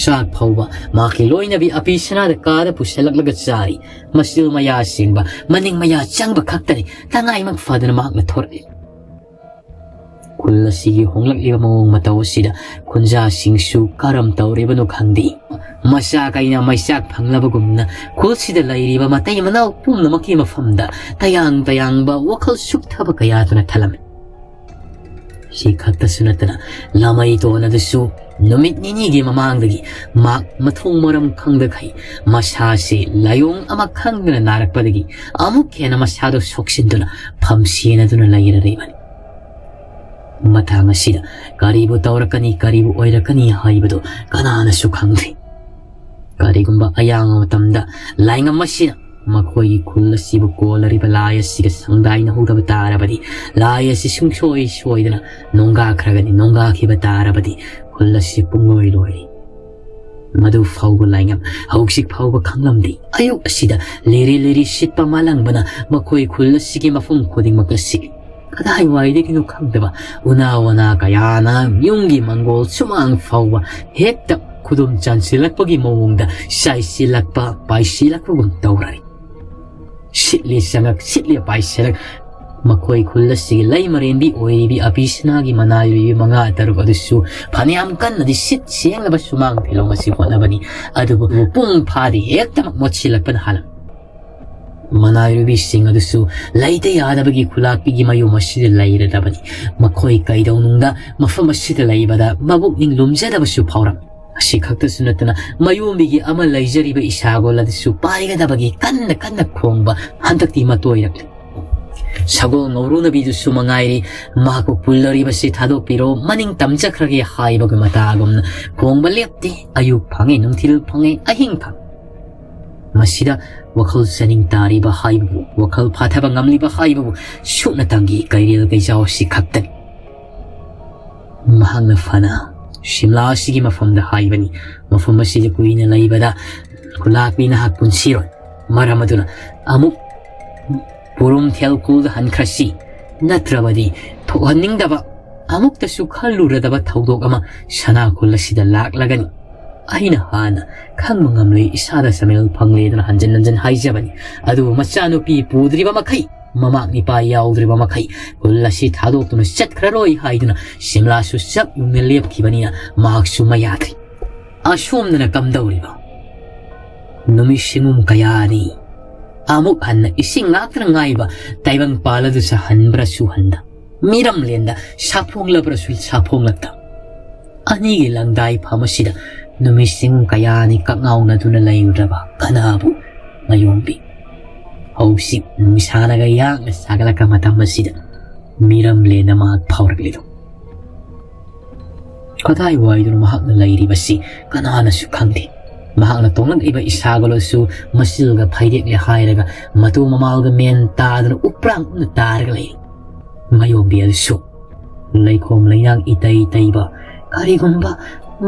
ꯆꯥꯛ ꯐꯥꯎꯕ ꯃꯍꯥꯛꯀꯤ ꯂꯣꯏꯅꯕꯤ ꯑꯕꯤꯁꯅꯥꯗ ꯀꯥꯗ ꯄꯨꯁꯜꯂꯛꯂꯒ ꯆꯥꯔꯤ꯫ ꯃꯆꯤꯜ ꯃꯌꯥ ꯁꯦꯡꯕ, ꯃꯅꯤꯡ ꯃꯌꯥ ꯆꯪꯕ ꯈꯛꯇꯅꯤ ꯇꯉꯥꯏꯃꯛ ꯐꯗꯅ ꯃꯍꯥꯛꯅ ꯊꯣꯔꯛꯏ꯫ ꯈꯨꯜ ꯑꯁꯤꯒꯤ ꯍꯣꯡꯂꯛꯂꯤꯕ ꯃꯑꯣꯡ ꯃꯇꯧ ꯑꯁꯤꯗ ꯈꯨꯟꯖꯥꯁꯤꯡꯁꯨ ꯀꯔꯝ ꯇꯧꯔꯤꯕꯅꯣ ꯈꯪꯗꯦ꯫ ꯃꯆꯥ ꯀꯩꯅ ꯃꯩꯆꯥꯛ ꯐꯪꯂꯕꯒꯨꯝꯅ ꯈꯨꯜꯁꯤꯗ ꯂꯩꯔꯤꯕ ꯃꯇꯩ ꯃꯅꯥꯎ ꯄꯨꯝꯅꯃꯛꯀꯤ ꯃꯐꯝꯗ ꯇꯌꯥꯡ ꯇꯌꯥꯡꯕ ꯋꯥꯈꯜ ꯁꯨꯛꯊꯕ ꯀꯌꯥꯗꯨꯅ ꯊꯜꯂꯝꯃꯤ꯫ ꯁꯤ ꯈꯛꯇꯁꯨ ꯅꯠꯇꯅ ꯂꯃꯩꯇꯣꯟ ꯑꯗꯨꯁꯨ ꯅꯨꯃꯤꯠ ꯅꯤꯅꯤꯒꯤ ꯃꯃꯥꯡꯗꯒꯤ ꯃꯍꯥꯛ ꯃꯊꯣꯡ ꯃꯔꯝ ꯈꯪꯗꯈꯩ ꯃꯁꯥꯁꯤ ꯂꯥꯏꯑꯣꯡ ꯑꯃ ꯈꯪꯗꯅ ꯅꯥꯔꯛꯄꯗꯒꯤ ꯑꯃꯨꯛ ꯍꯦꯟꯅ ꯃꯁꯥꯗꯨ ꯁꯣꯛꯆꯤꯟꯗꯨꯅ ꯐꯝ ꯁꯦꯟꯅꯗꯨꯅ ꯂꯩꯔꯔꯤꯕꯅꯤ꯫ ꯃꯇꯥꯡ ꯑꯁꯤꯗ ꯀꯔꯤꯕꯨ ꯇꯧꯔꯛꯀꯅꯤ, ꯀꯔꯤꯕꯨ ꯑꯣꯏꯔꯛꯀꯅꯤ ꯍꯥꯏꯕꯗꯨ ꯀꯅꯥꯅꯁꯨ ꯈꯪꯗ꯭ꯔꯤ꯫ ꯀꯔꯤꯒꯨꯝꯕ ꯑꯌꯥꯝꯕ ꯃꯇꯝꯗ ꯂꯥꯏꯉꯝ ꯑꯁꯤꯅ ꯃꯈꯣꯏꯒꯤ ꯈꯨꯜ ꯑꯁꯤꯕꯨ ꯀꯣꯜꯂꯔꯤꯕ ꯂꯥꯏ ꯑꯁꯤꯒ ꯁꯪꯗꯥꯏꯅꯍꯧꯗꯕ ꯇꯥꯔꯕꯗꯤ, ꯂꯥꯏ ꯑꯁꯤ ꯁꯨꯡꯁꯣꯏ ꯁꯣꯏꯗꯅ ꯅꯣꯡꯒꯥꯈ꯭ꯔꯒꯅꯤ꯫ ꯅꯣꯡꯒꯥꯈꯤꯕ ꯇꯥꯔꯕꯗꯤ ꯈꯨꯜ ꯑꯁꯤ ꯄꯨꯡꯂꯣꯏ ꯂꯣꯏꯔꯤ꯫ ꯃꯗꯨ ꯐꯥꯎꯕ ꯂꯥꯏꯉꯝ ꯍꯧꯖꯤꯛ ꯐꯥꯎꯕ ꯈꯪꯂꯝꯗꯦ꯫ ꯑꯌꯨꯛ ꯑꯁꯤꯗ ꯂꯤꯔꯤ ꯂꯤꯔꯤ ꯁꯤꯠꯄ ꯃꯥꯂꯪꯕꯅ ꯃꯈꯣꯏ ꯈꯨꯜ ꯑꯁꯤꯒꯤ ꯃꯐꯝ ꯈꯨꯗꯤꯡꯃꯛꯇ ꯁꯤꯠꯂꯤ꯫ ꯀꯗꯥꯏꯋꯥꯏꯗꯒꯤꯅꯣ ꯈꯪꯗꯕ ꯎꯅꯥ ꯋꯥꯅꯥ ꯀꯌꯥꯅ ꯌꯨꯝꯒꯤ ꯃꯪꯒꯣꯜ ꯁꯨꯃꯥꯡ ꯐꯥꯎꯕ ꯍꯦꯛꯇ ꯈꯨꯗꯨꯝ ꯆꯟꯁꯤꯜꯂꯛꯄꯒꯤ ꯃꯑꯣꯡꯗ ꯆꯥꯏꯁꯤꯜꯂꯛꯄ, ꯄꯥꯏꯁꯤꯜꯂꯛꯄꯒꯨꯝ ꯇꯧꯔꯔꯤ꯫ ꯁꯤꯠꯂꯤ ꯆꯉꯛ, ꯁꯤꯠꯂꯤ ꯄꯥꯏꯁꯤꯜꯂꯛ꯫ ꯃꯈꯣꯏ ꯈꯨꯜ ꯑꯁꯤꯒꯤ ꯂꯩꯃꯔꯦꯟꯕꯤ ꯑꯣꯏꯔꯤꯕꯤ ꯑꯕꯤꯁꯅꯥꯒꯤ ꯃꯅꯥꯏꯔꯤꯕꯤ ꯃꯉꯥ ꯇꯔꯨꯛ ꯑꯗꯨꯁꯨ ꯐꯅꯌꯥꯝ ꯀꯟꯅꯗꯤ ꯁꯤꯠ ꯁꯦꯡꯂꯕ ꯁꯨꯃꯥꯡ ꯐꯤꯂꯣꯡ ꯑꯁꯤ ꯍꯣꯠꯅꯕꯅꯤ꯫ ꯑꯗꯨꯕꯨ ꯄꯨꯡ ꯐꯥꯗꯤ ꯍꯦꯛꯇꯃꯛ ꯃꯣꯠꯁꯤꯜꯂꯛꯄꯅ ꯍꯥꯜꯂꯝꯃꯤ꯫ ꯃꯅꯥꯏꯔꯨꯕꯤꯁꯤꯡ ꯑꯗꯨꯁꯨ ꯂꯩꯇ ꯌꯥꯗꯕꯒꯤ ꯈꯨꯂꯥꯛꯄꯤꯒꯤ ꯃꯌꯨꯝ ꯑꯁꯤꯗ ꯂꯩꯔꯗꯕꯅꯤ꯫ ꯃꯈꯣꯏ ꯀꯩꯗꯧꯅꯨꯡꯗ ꯃꯐꯝ ꯑꯁꯤꯗ ꯂꯩꯕꯗ ꯃꯕꯨꯛꯅꯤꯡ ꯂꯨꯝꯖꯗꯕꯁꯨ ꯐꯥꯎꯔꯝꯃꯤ꯫ ꯑꯁꯤ ꯈꯛꯇꯁꯨ ꯅꯠꯇꯅ ꯃꯌꯣꯝꯕꯤꯒꯤ ꯑꯃ ꯂꯩꯖꯔꯤꯕ ꯏꯁꯥꯒꯣꯜ ꯑꯗꯨꯁꯨ ꯄꯥꯏꯒꯗꯕꯒꯤ ꯀꯟꯅ ꯀꯟꯅ ꯈꯣꯡꯕ ꯍꯟꯗꯛꯇꯤ ꯃꯇꯣꯏꯔꯛꯂꯦ꯫ ꯁꯒꯣꯜ ꯉꯧꯔꯨꯅꯕꯤꯗꯨꯁꯨ ꯃꯉꯥꯏꯔꯤ, ꯃꯍꯥꯛꯄꯨ ꯄꯨꯜꯂꯔꯤꯕꯁꯤ ꯊꯥꯗꯣꯛꯄꯤꯔꯣ, ꯃꯅꯤꯡ ꯇꯝꯖꯈ꯭ꯔꯒꯦ ꯍꯥꯏꯕꯒꯤ ꯃꯇꯥꯒꯨꯝꯅ ꯈꯣꯡꯕ ꯂꯦꯞꯇꯦ꯫ ꯑꯌꯨꯛ ꯐꯪꯉꯦ, ꯅꯨꯡꯊꯤꯜ ꯐꯪꯉꯦ, ꯑꯍꯤꯡ ꯐꯪꯉꯦ꯫ ꯃꯁꯤꯗ ꯋꯥꯈꯜ ꯆꯥꯅꯤꯡ ꯇꯥꯔꯤꯕ ꯍꯥꯏꯕꯕꯨ, ꯋꯥꯈꯜ ꯐꯥꯊꯕ ꯉꯝꯂꯤꯕ ꯍꯥꯏꯕꯕꯨ ꯁꯨꯞꯅꯇꯪꯒꯤ ꯀꯩꯔꯦꯜ ꯀꯩꯖꯥꯎ ꯑꯁꯤ ꯈꯛꯇꯅꯤ꯫ ꯃꯍꯥꯛꯅ ꯐꯅ ꯁꯤꯝꯂꯥ ꯑꯁꯤꯒꯤ ꯃꯐꯝꯗ ꯍꯥꯏꯕꯅꯤ, ꯃꯐꯝ ꯑꯁꯤꯗ ꯀꯨꯏꯅ ꯂꯩꯕꯗ ꯈꯨꯂꯥꯛꯄꯤ ꯅꯍꯥꯛ ꯄꯨꯟꯁꯤꯔꯣꯏ꯫ ꯃꯔꯝ ꯑꯗꯨꯅ ꯑꯃꯨꯛ ꯄꯨꯔꯨꯝ ꯊꯦꯜꯀꯨꯜꯗ ꯍꯟꯈ꯭ꯔꯁꯤ, ꯅꯠꯇ꯭ꯔꯕꯗꯤ ꯊꯣꯛꯍꯟꯅꯤꯡꯗꯕ, ꯑꯃꯨꯛꯇꯁꯨ ꯈꯜꯂꯨꯔꯗꯕ ꯊꯧꯗꯣꯛ ꯑꯃ ꯁꯅꯥꯈꯨꯜ ꯑꯁꯤꯗ ꯂꯥꯛꯂꯒꯅꯤ꯫ ꯑꯩꯅ ꯍꯥꯟꯅ ꯈꯪꯕ ꯉꯝꯂꯦ, ꯏꯁꯥꯗ ꯁꯃꯦꯜ ꯐꯪꯂꯦꯗꯅ ꯍꯟꯖꯤꯟ ꯍꯟꯖꯤꯟ ꯍꯥꯏꯖꯕꯅꯤ꯫ ꯑꯗꯨꯕꯨ ꯃꯆꯥꯅꯨꯄꯤ ꯄꯨꯗ꯭ꯔꯤꯕ ꯃꯈꯩ, ꯃꯃꯥ ꯃꯄꯥ ꯌꯥꯎꯗ꯭ꯔꯤꯕ ꯃꯈꯩ ꯈꯨꯜ ꯑꯁꯤ ꯊꯥꯗꯣꯛꯇꯨꯅ ꯆꯠꯈ꯭ꯔꯔꯣꯏ ꯍꯥꯏꯗꯨꯅ ꯁꯤꯝꯂꯥꯁꯨ ꯆꯞ ꯌꯨꯡꯅ ꯂꯦꯞꯈꯤꯕꯅꯤꯅ ꯃꯍꯥꯛꯁꯨ ꯃꯌꯥꯗ꯭ꯔꯤ꯫ ꯑꯁꯣꯝꯗꯅ ꯀꯝꯗꯧꯔꯤꯕ? ꯅꯨꯃꯤꯠ ꯁꯤꯡꯒꯨꯝ ꯀꯌꯥꯅꯤ ꯑꯃꯨꯛ ꯍꯟꯅ ꯏꯁꯤꯡ ꯉꯥꯛꯇꯅ ꯉꯥꯏꯕ ꯇꯥꯏꯕꯪ ꯄꯥꯜ ꯑꯗꯨ ꯁꯥꯍꯟꯕ꯭ꯔꯁꯨ ꯍꯟꯗ, ꯃꯤꯔꯝꯂꯦꯟꯗ ꯁꯥꯐꯣꯡꯂꯕ꯭ꯔꯁꯨ ꯁꯥꯐꯣꯡꯂꯛꯇ, ꯑꯅꯤꯒꯤ ꯂꯪꯗꯥꯏ ꯐꯝ ꯑꯁꯤꯗ ꯅꯨꯃꯤꯠꯁꯤꯡ ꯀꯌꯥꯅꯤ ꯀꯛꯉꯥꯎꯅꯗꯨꯅ ꯂꯩꯔꯨꯔꯕ ꯀꯅꯥꯕꯨ ꯃꯌꯣꯝꯕꯤ? ꯍꯧꯖꯤꯛ ꯅꯨꯡꯁꯥꯅꯒ ꯌꯥꯡꯅ ꯁꯥꯒꯠꯂꯛꯄ ꯃꯇꯝ ꯑꯁꯤꯗ ꯃꯤꯔꯝꯂꯦꯟꯗ ꯃꯍꯥꯛ ꯐꯥꯎꯔꯛꯂꯤꯗꯣ? ꯀꯗꯥꯏꯋꯥꯏꯗꯅꯣ ꯃꯍꯥꯛꯅ ꯂꯩꯔꯤꯕꯁꯤ ꯀꯅꯥꯅꯁꯨ ꯈꯪꯗꯦ꯫ ꯃꯍꯥꯛꯅ ꯇꯣꯡꯂꯛꯂꯤꯕ ꯏꯁꯥꯒꯣꯜ ꯑꯁꯨ ꯃꯆꯤꯜꯒ ꯐꯩꯔꯦꯛꯂꯦ ꯍꯥꯏꯔꯒ ꯃꯇꯨ ꯃꯃꯥꯜꯒ ꯃꯦꯟ ꯇꯥꯗꯅ ꯎꯄ꯭ꯔꯥꯡꯅ ꯇꯥꯔꯒ ꯂꯩꯔꯤ꯫ ꯃꯌꯣꯝꯕꯤ ꯑꯗꯨꯁꯨ ꯂꯩꯈꯣꯝ ꯂꯩꯅꯥꯡ ꯏꯇꯩ ꯇꯩꯕ ꯀꯔꯤꯒꯨꯝꯕ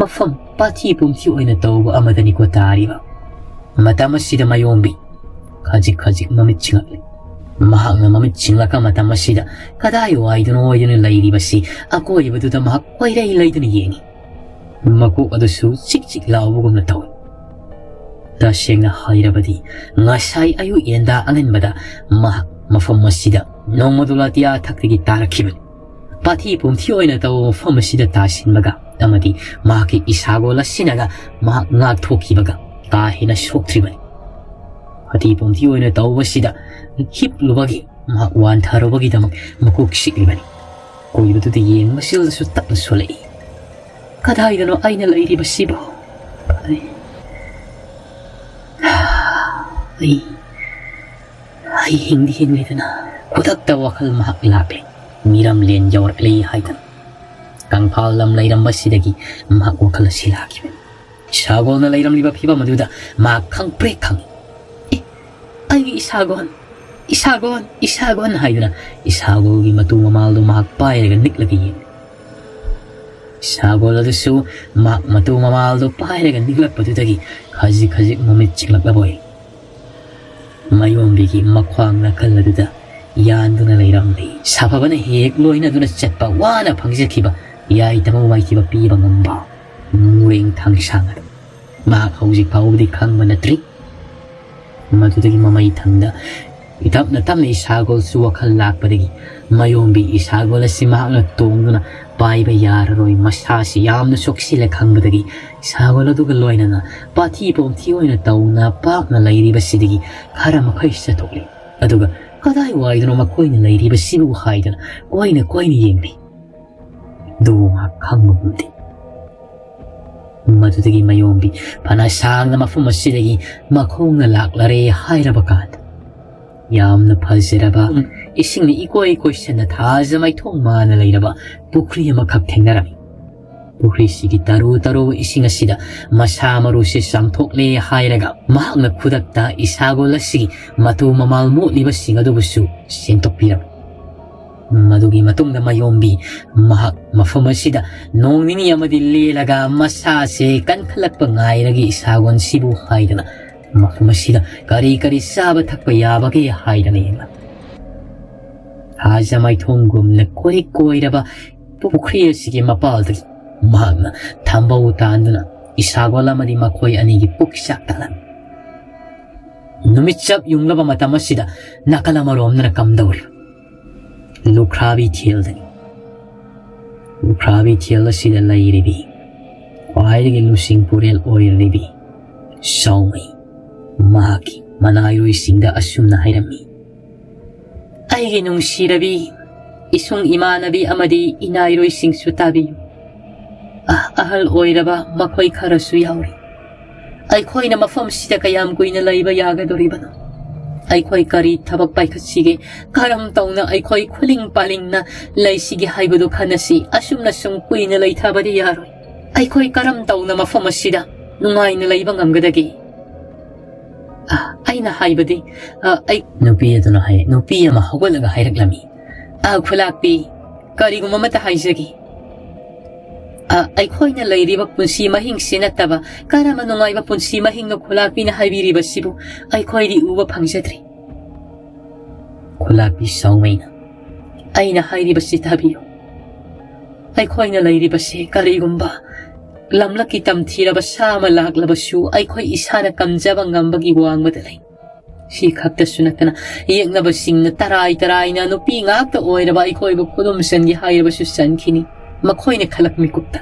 ꯃꯐꯝ ꯄꯥꯊꯤ ꯄꯨꯝꯊꯤ ꯑꯣꯏꯅ ꯇꯧꯕ ꯑꯃꯗꯅꯤꯀꯣ ꯇꯥꯔꯤꯕ꯫ ꯃꯇꯝ ꯑꯁꯤꯗ ꯃꯌꯣꯝꯕꯤ ꯈꯖꯤꯛ ꯈꯖꯤꯛ ꯃꯃꯤꯠ ꯁꯤꯡꯂꯛꯂꯤ꯫ ꯃꯍꯥꯛꯅ ꯃꯃꯤꯠ ꯁꯤꯡꯂꯛꯄ ꯃꯇꯝ ꯑꯁꯤꯗ ꯀꯗꯥꯏꯋꯥꯏꯗꯅꯣ ꯑꯣꯏꯗꯨꯅ ꯂꯩꯔꯤꯕꯁꯤ ꯑꯀꯣꯏꯕꯗꯨꯗ ꯃꯍꯥꯛ ꯀꯣꯏꯔꯩ ꯂꯩꯗꯨꯅ ꯌꯦꯡꯉꯤ꯫ ꯃꯀꯣꯛ ꯑꯗꯨꯁꯨ ꯆꯤꯛ ꯆꯤꯛ ꯂꯥꯎꯕꯒꯨꯝꯅ ꯇꯧꯏ꯫ ꯇꯁꯦꯡꯅ ꯍꯥꯏꯔꯕꯗꯤ ꯉꯁꯥꯏ ꯑꯌꯨꯛ ꯌꯦꯟꯗꯥ ꯑꯉꯟꯕꯗ ꯃꯍꯥꯛ ꯃꯐꯝ ꯑꯁꯤꯗ ꯅꯣꯡꯃꯗꯣ ꯂꯥꯇꯤꯌꯥ ꯊꯛꯇꯒꯤ ꯇꯥꯔꯛꯈꯤꯕꯅꯤ꯫ ꯄꯥꯊꯤ ꯄꯨꯝꯊꯤ ꯑꯣꯏꯅ ꯇꯧꯕ ꯃꯐꯝ ꯑꯁꯤꯗ ꯇꯥꯁꯤꯟꯕꯒ ꯑꯃꯗꯤ ꯃꯍꯥꯛꯀꯤ ꯏꯁꯥꯒꯣꯜ ꯑꯁꯤꯅꯒ ꯃꯍꯥꯛ ꯉꯥꯛꯊꯣꯛꯈꯤꯕꯒ ꯀꯥ ꯍꯦꯟꯅ ꯁꯣꯛꯇ꯭ꯔꯤꯕꯅꯤ꯫ ꯄꯥꯊꯤ ꯄꯨꯝꯊꯤ ꯑꯣꯏꯅ ꯇꯧꯕꯁꯤꯗ ꯍꯤꯞꯂꯨꯕꯒꯤ ꯃꯍꯥꯛ ꯋꯥꯟꯊꯔꯨꯕꯒꯤꯗꯃꯛ ꯃꯀꯣꯛ ꯆꯤꯛꯂꯤꯕꯅꯤ꯫ ꯀꯣꯏꯕꯗꯨꯗ ꯌꯦꯡꯕꯁꯤꯗꯁꯨ ꯇꯞꯅ ꯁꯣꯜꯂꯛꯏ꯫ ꯀꯗꯥꯏꯗꯅꯣ ꯑꯩꯅ ꯂꯩꯔꯤꯕꯁꯤꯕꯣ? ꯑꯩ, ꯑꯩ, ꯑꯩ ꯍꯤꯡꯗꯤ ꯍꯤꯡꯂꯤꯗꯅ ꯈꯨꯗꯛꯇ ꯋꯥꯈꯜ ꯃꯍꯥꯛ ꯂꯥꯛꯂꯦ꯫ ꯃꯤꯔꯝꯂꯦꯟ ꯌꯧꯔꯛꯂꯦ ꯍꯥꯏꯗꯅ ꯀꯪꯐꯥꯜ ꯂꯝ ꯂꯩꯔꯝꯕꯁꯤꯗꯒꯤ ꯃꯍꯥꯛ ꯋꯥꯈꯜ ꯑꯁꯤ ꯂꯥꯛꯈꯤꯕꯅꯤ꯫ ꯏꯁꯥꯒꯣꯜꯅ ꯂꯩꯔꯝꯂꯤꯕ ꯐꯤꯕꯝ ꯑꯗꯨꯗ ꯃꯍꯥꯛ ꯈꯪꯄ꯭ꯔꯦꯛ ꯈꯪꯏ꯫ "ꯑꯦ, ꯑꯩꯒꯤ ꯏꯁꯥꯒꯣꯜ, ꯏꯁꯥꯒꯣꯜ, ꯏꯁꯥꯒꯣꯜ" ꯍꯥꯏꯗꯨꯅ ꯏꯁꯥꯒꯣꯜꯒꯤ ꯃꯇꯨ ꯃꯃꯥꯜꯗꯨ ꯃꯍꯥꯛ ꯄꯥꯏꯔꯒ ꯅꯤꯛꯂꯒ ꯌꯦꯡꯂꯤ꯫ ꯏꯁꯥꯒꯣꯜ ꯑꯗꯨꯁꯨ ꯃꯍꯥꯛ ꯃꯇꯨ ꯃꯃꯥꯜꯗꯨ ꯄꯥꯏꯔꯒ ꯅꯤꯛꯂꯛꯄꯗꯨꯗꯒꯤ ꯈꯖꯤꯛ ꯈꯖꯤꯛ ꯃꯃꯤꯠ ꯆꯤꯛꯂꯛꯂꯕꯣꯏ꯫ ꯃꯌꯣꯝꯕꯤꯒꯤ ꯃꯈ꯭ꯋꯥꯡ ꯅꯥꯀꯜ ꯑꯗꯨꯗ ꯌꯥꯟꯗꯨꯅ ꯂꯩꯔꯝꯂꯤ꯫ ꯁꯥꯐꯕꯅ ꯍꯦꯛ ꯂꯣꯏꯅꯗꯨꯅ ꯆꯠꯄ ꯋꯥꯅ ꯐꯪꯖꯈꯤꯕ ꯌꯥꯏꯇꯃ ꯋꯥꯏꯊꯤꯕ ꯄꯤꯕ ꯉꯝꯕ ꯃꯨꯔꯦꯡ ꯊꯥꯡꯁꯥꯡ ꯑꯗꯨ ꯃꯍꯥꯛ ꯍꯧꯖꯤꯛ ꯐꯥꯎꯕꯗꯤ ꯈꯪꯕ ꯅꯠꯇ꯭ꯔꯤ꯫ ꯃꯗꯨꯗꯒꯤ ꯃꯃꯩ ꯊꯪꯗ ꯇꯞꯅ ꯇꯞꯅ ꯏꯁꯥꯒꯣꯜꯁꯨ ꯋꯥꯈꯜ ꯂꯥꯛꯄꯗꯒꯤ ꯃꯌꯣꯝꯕꯤ ꯏꯁꯥꯒꯣꯜ ꯑꯁꯤ ꯃꯍꯥꯛꯅ ꯇꯣꯡꯗꯨꯅ ꯄꯥꯏꯕ ꯌꯥꯔꯔꯣꯏ, ꯃꯁꯥꯁꯤ ꯌꯥꯝꯅ ꯁꯣꯛꯆꯤꯜꯂꯦ ꯈꯪꯕꯗꯒꯤ ꯏꯁꯥꯒꯣꯜ ꯑꯗꯨꯒ ꯂꯣꯏꯅꯅ ꯄꯥꯊꯤ ꯄꯣꯝꯊꯤ ꯑꯣꯏꯅ ꯇꯧꯅ ꯄꯥꯛꯅ ꯂꯩꯔꯤꯕꯁꯤꯗꯒꯤ ꯈꯔ ꯃꯈꯩ ꯆꯠꯊꯣꯛꯂꯤ꯫ ꯑꯗꯨꯒ ꯀꯗꯥꯏꯋꯥꯏꯗꯅꯣ ꯃꯈꯣꯏꯅ ꯂꯩꯔꯤꯕꯁꯤꯕꯨ ꯍꯥꯏꯗꯨꯅ ꯀꯣꯏꯅ ꯀꯣꯏꯅ ꯌꯦꯡꯂꯤ꯫ ꯑꯗꯨꯕꯨ ꯃꯍꯥꯛ ꯈꯪꯕ ꯉꯝꯗꯦ꯫ ꯃꯗꯨꯗꯒꯤ ꯃꯌꯣꯝꯕꯤ ꯐꯅ ꯁꯥꯡꯅ ꯃꯐꯝ ꯑꯁꯤꯗꯒꯤ ꯃꯈꯣꯡꯅ ꯂꯥꯛꯂꯔꯦ ꯍꯥꯏꯔꯕ ꯀꯥꯟꯗ ꯌꯥꯝꯅ ꯐꯖꯔꯕ, ꯏꯁꯤꯡꯅ ꯏꯀꯣꯏ ꯀꯣꯏꯁꯟꯅ ꯊꯥꯖ ꯃꯥꯏꯊꯣꯡ ꯃꯥꯅ ꯂꯩꯔꯕ ꯄꯨꯈ꯭ꯔꯤ ꯑꯃꯈꯛ ꯊꯦꯡꯅꯔꯝꯃꯤ꯫ ꯄꯨꯈ꯭ꯔꯤꯁꯤꯒꯤ ꯇꯔꯨ ꯇꯔꯨꯕ ꯏꯁꯤꯡ ꯑꯁꯤꯗ ꯃꯁꯥ ꯃꯔꯨꯁꯤ ꯆꯥꯝꯊꯣꯛꯂꯦ ꯍꯥꯏꯔꯒ ꯃꯍꯥꯛꯅ ꯈꯨꯗꯛꯇ ꯏꯁꯥꯒꯣꯜ ꯑꯁꯤꯒꯤ ꯃꯇꯨ ꯃꯃꯥꯜ ꯃꯣꯠꯂꯤꯕꯁꯤꯡ ꯑꯗꯨꯕꯨꯁꯨ ꯁꯦꯡꯗꯣꯛꯄꯤꯔꯝꯃꯤ꯫ ꯃꯗꯨꯒꯤ ꯃꯇꯨꯡꯗ ꯃꯌꯣꯝꯕꯤ ꯃꯍꯥꯛ ꯃꯐꯝ ꯑꯁꯤꯗ ꯅꯣꯡ ꯅꯤꯅꯤ ꯑꯃꯗꯤ ꯂꯦꯜꯂꯒ ꯃꯁꯥꯁꯦ ꯀꯟꯈꯠꯂꯛꯄ ꯉꯥꯏꯔꯒ ꯏꯁꯥꯒꯣꯟꯁꯤꯕꯨ ꯍꯥꯏꯗꯅ ꯃꯐꯝ ꯑꯁꯤꯗ ꯀꯔꯤ ꯀꯔꯤ ꯆꯥꯕ ꯊꯛꯄ ꯌꯥꯕꯒꯦ ꯍꯥꯏꯗꯅ ꯌꯦꯡꯂꯝꯃꯤ꯫ ꯊꯥꯖ ꯃꯥꯏꯊꯣꯡꯒꯨꯝꯅ ꯀꯣꯏꯔꯤ ꯀꯣꯏꯔꯕ ꯄꯨꯈ꯭ꯔꯤ ꯑꯁꯤꯒꯤ ꯃꯄꯥꯜꯗꯒꯤ ꯃꯍꯥꯛꯅ ꯊꯝꯕꯧ ꯇꯥꯟꯗꯨꯅ ꯏꯁꯥꯒꯣꯜ ꯑꯃꯗꯤ ꯃꯈꯣꯏ ꯑꯅꯤꯒꯤ ꯄꯨꯛ ꯆꯥꯛ ꯇꯥꯛꯂꯝꯃꯤ꯫ ꯅꯨꯃꯤꯠ ꯆꯞ ꯌꯨꯡꯂꯕ ꯃꯇꯝ ꯑꯁꯤꯗ ꯅꯥꯀꯜ ꯑꯃꯔꯣꯝꯗꯅ ꯀꯝꯗꯧꯔꯤ? ꯂꯨꯈ꯭ꯔꯥꯕꯤ ꯊꯦꯜꯗꯅꯤ꯫ ꯂꯨꯈ꯭ꯔꯥꯕꯤ ꯊꯦꯜ ꯑꯁꯤꯗ ꯂꯩꯔꯤꯕꯤ ꯈ꯭ꯋꯥꯏꯗꯒꯤ ꯂꯨꯁꯤꯡ ꯄꯨꯔꯦꯜ ꯑꯣꯏꯔꯤꯕꯤ ꯁꯥꯎꯃꯩ ꯃꯍꯥꯛꯀꯤ ꯃꯅꯥꯏꯔꯣꯏꯁꯤꯡꯗ ꯑꯁꯨꯝꯅ ꯍꯥꯏꯔꯝꯃꯤ, "ꯑꯩꯒꯤ ꯅꯨꯡꯁꯤꯔꯕꯤ ꯏꯁꯨꯡ ꯏꯃꯥꯟꯅꯕꯤ ꯑꯃꯗꯤ ꯏꯅꯥꯏꯔꯣꯏꯁꯤꯡꯁꯨ ꯇꯥꯕꯤꯌꯨ꯫ ꯑꯥ, ꯑꯍꯜ ꯑꯣꯏꯔꯕ ꯃꯈꯣꯏ ꯈꯔꯁꯨ ꯌꯥꯎꯔꯤ꯫ ꯑꯩꯈꯣꯏꯅ ꯃꯐꯝꯁꯤꯗ ꯀꯌꯥꯝ ꯀꯨꯏꯅ ꯂꯩꯕ ꯌꯥꯒꯗꯧꯔꯤꯕꯅꯣ? ꯑꯩꯈꯣꯏ ꯀꯔꯤ ꯊꯕꯛ ꯄꯥꯏꯈꯠꯁꯤꯒꯦ? ꯀꯔꯝ ꯇꯧꯅ ꯑꯩꯈꯣꯏ ꯈꯨꯂꯤꯡ ꯄꯥꯂꯤꯡꯅ ꯂꯩꯁꯤꯒꯦ ꯍꯥꯏꯕꯗꯨ ꯈꯟꯅꯁꯤ꯫ ꯑꯁꯨꯝꯅ ꯁꯨꯝ ꯀꯨꯏꯅ ꯂꯩꯊꯕꯗꯤ ꯌꯥꯔꯣꯏ꯫ ꯑꯩꯈꯣꯏ ꯀꯔꯝ ꯇꯧꯅ ꯃꯐꯝ ꯑꯁꯤꯗ ꯅꯨꯡꯉꯥꯏꯅ ꯂꯩꯕ ꯉꯝꯒꯗꯒꯦ? ꯑ, ꯑꯩꯅ ꯍꯥꯏꯕꯗꯤ, ꯑ, ꯑꯩ ꯅꯨꯄꯤ ꯑꯗꯨꯅ ꯍꯥꯏ, ꯅꯨꯄꯤ ꯑꯃ ꯍꯧꯒꯠꯂꯒ ꯍꯥꯏꯔꯛꯂꯝꯃꯤ, "ꯑ, ꯈꯨꯂꯥꯛꯄꯤ, ꯀꯔꯤꯒꯨꯝꯕ ꯑꯃꯠꯇ ꯍꯥꯏꯖꯒꯦ꯫ ꯑ, ꯑꯩꯈꯣꯏꯅ ꯂꯩꯔꯤꯕ ꯄꯨꯟꯁꯤ ꯃꯍꯤꯡꯁꯤ ꯅꯠꯇꯕ ꯀꯔꯝꯕ ꯅꯨꯡꯉꯥꯏꯕ ꯄꯨꯟꯁꯤ ꯃꯍꯤꯡꯅꯣ ꯈꯨꯂꯥꯛꯄꯤꯅ ꯍꯥꯏꯕꯤꯔꯤꯕꯁꯤꯕꯨ? ꯑꯩꯈꯣꯏꯗꯤ ꯎꯕ ꯐꯪꯖꯗ꯭ꯔꯤ꯫" ꯈꯨꯂꯥꯛꯄꯤ ꯁꯥꯎꯃꯩꯅ, "ꯑꯩꯅ ꯍꯥꯏꯔꯤꯕꯁꯤ ꯇꯥꯕꯤꯌꯨ꯫ ꯑꯩꯈꯣꯏꯅ ꯂꯩꯔꯤꯕꯁꯤ ꯀꯔꯤꯒꯨꯝꯕ ꯂꯝꯂꯛꯀꯤ ꯇꯝꯊꯤꯔꯕ ꯁꯥ ꯑꯃ ꯂꯥꯛꯂꯕꯁꯨ ꯑꯩꯈꯣꯏ ꯏꯁꯥꯅ ꯀꯟꯖꯕ ꯉꯝꯕꯒꯤ ꯋꯥꯡꯃꯗ ꯂꯩ꯫ ꯁꯤ ꯈꯛꯇꯁꯨ ꯅꯠꯇꯅ ꯌꯦꯛꯅꯕꯁꯤꯡꯅ ꯇꯔꯥꯏ ꯇꯔꯥꯏꯅ ꯅꯨꯄꯤ ꯉꯥꯛꯇ ꯑꯣꯏꯔꯕ ꯑꯩꯈꯣꯏꯕꯨ ꯈꯨꯗꯨꯝ ꯆꯟꯒꯦ ꯍꯥꯏꯔꯕꯁꯨ ꯆꯟꯈꯤꯅꯤ, ꯃꯈꯣꯏꯅ ꯈꯜꯂꯛ ꯃꯤꯀꯨꯞꯇ꯫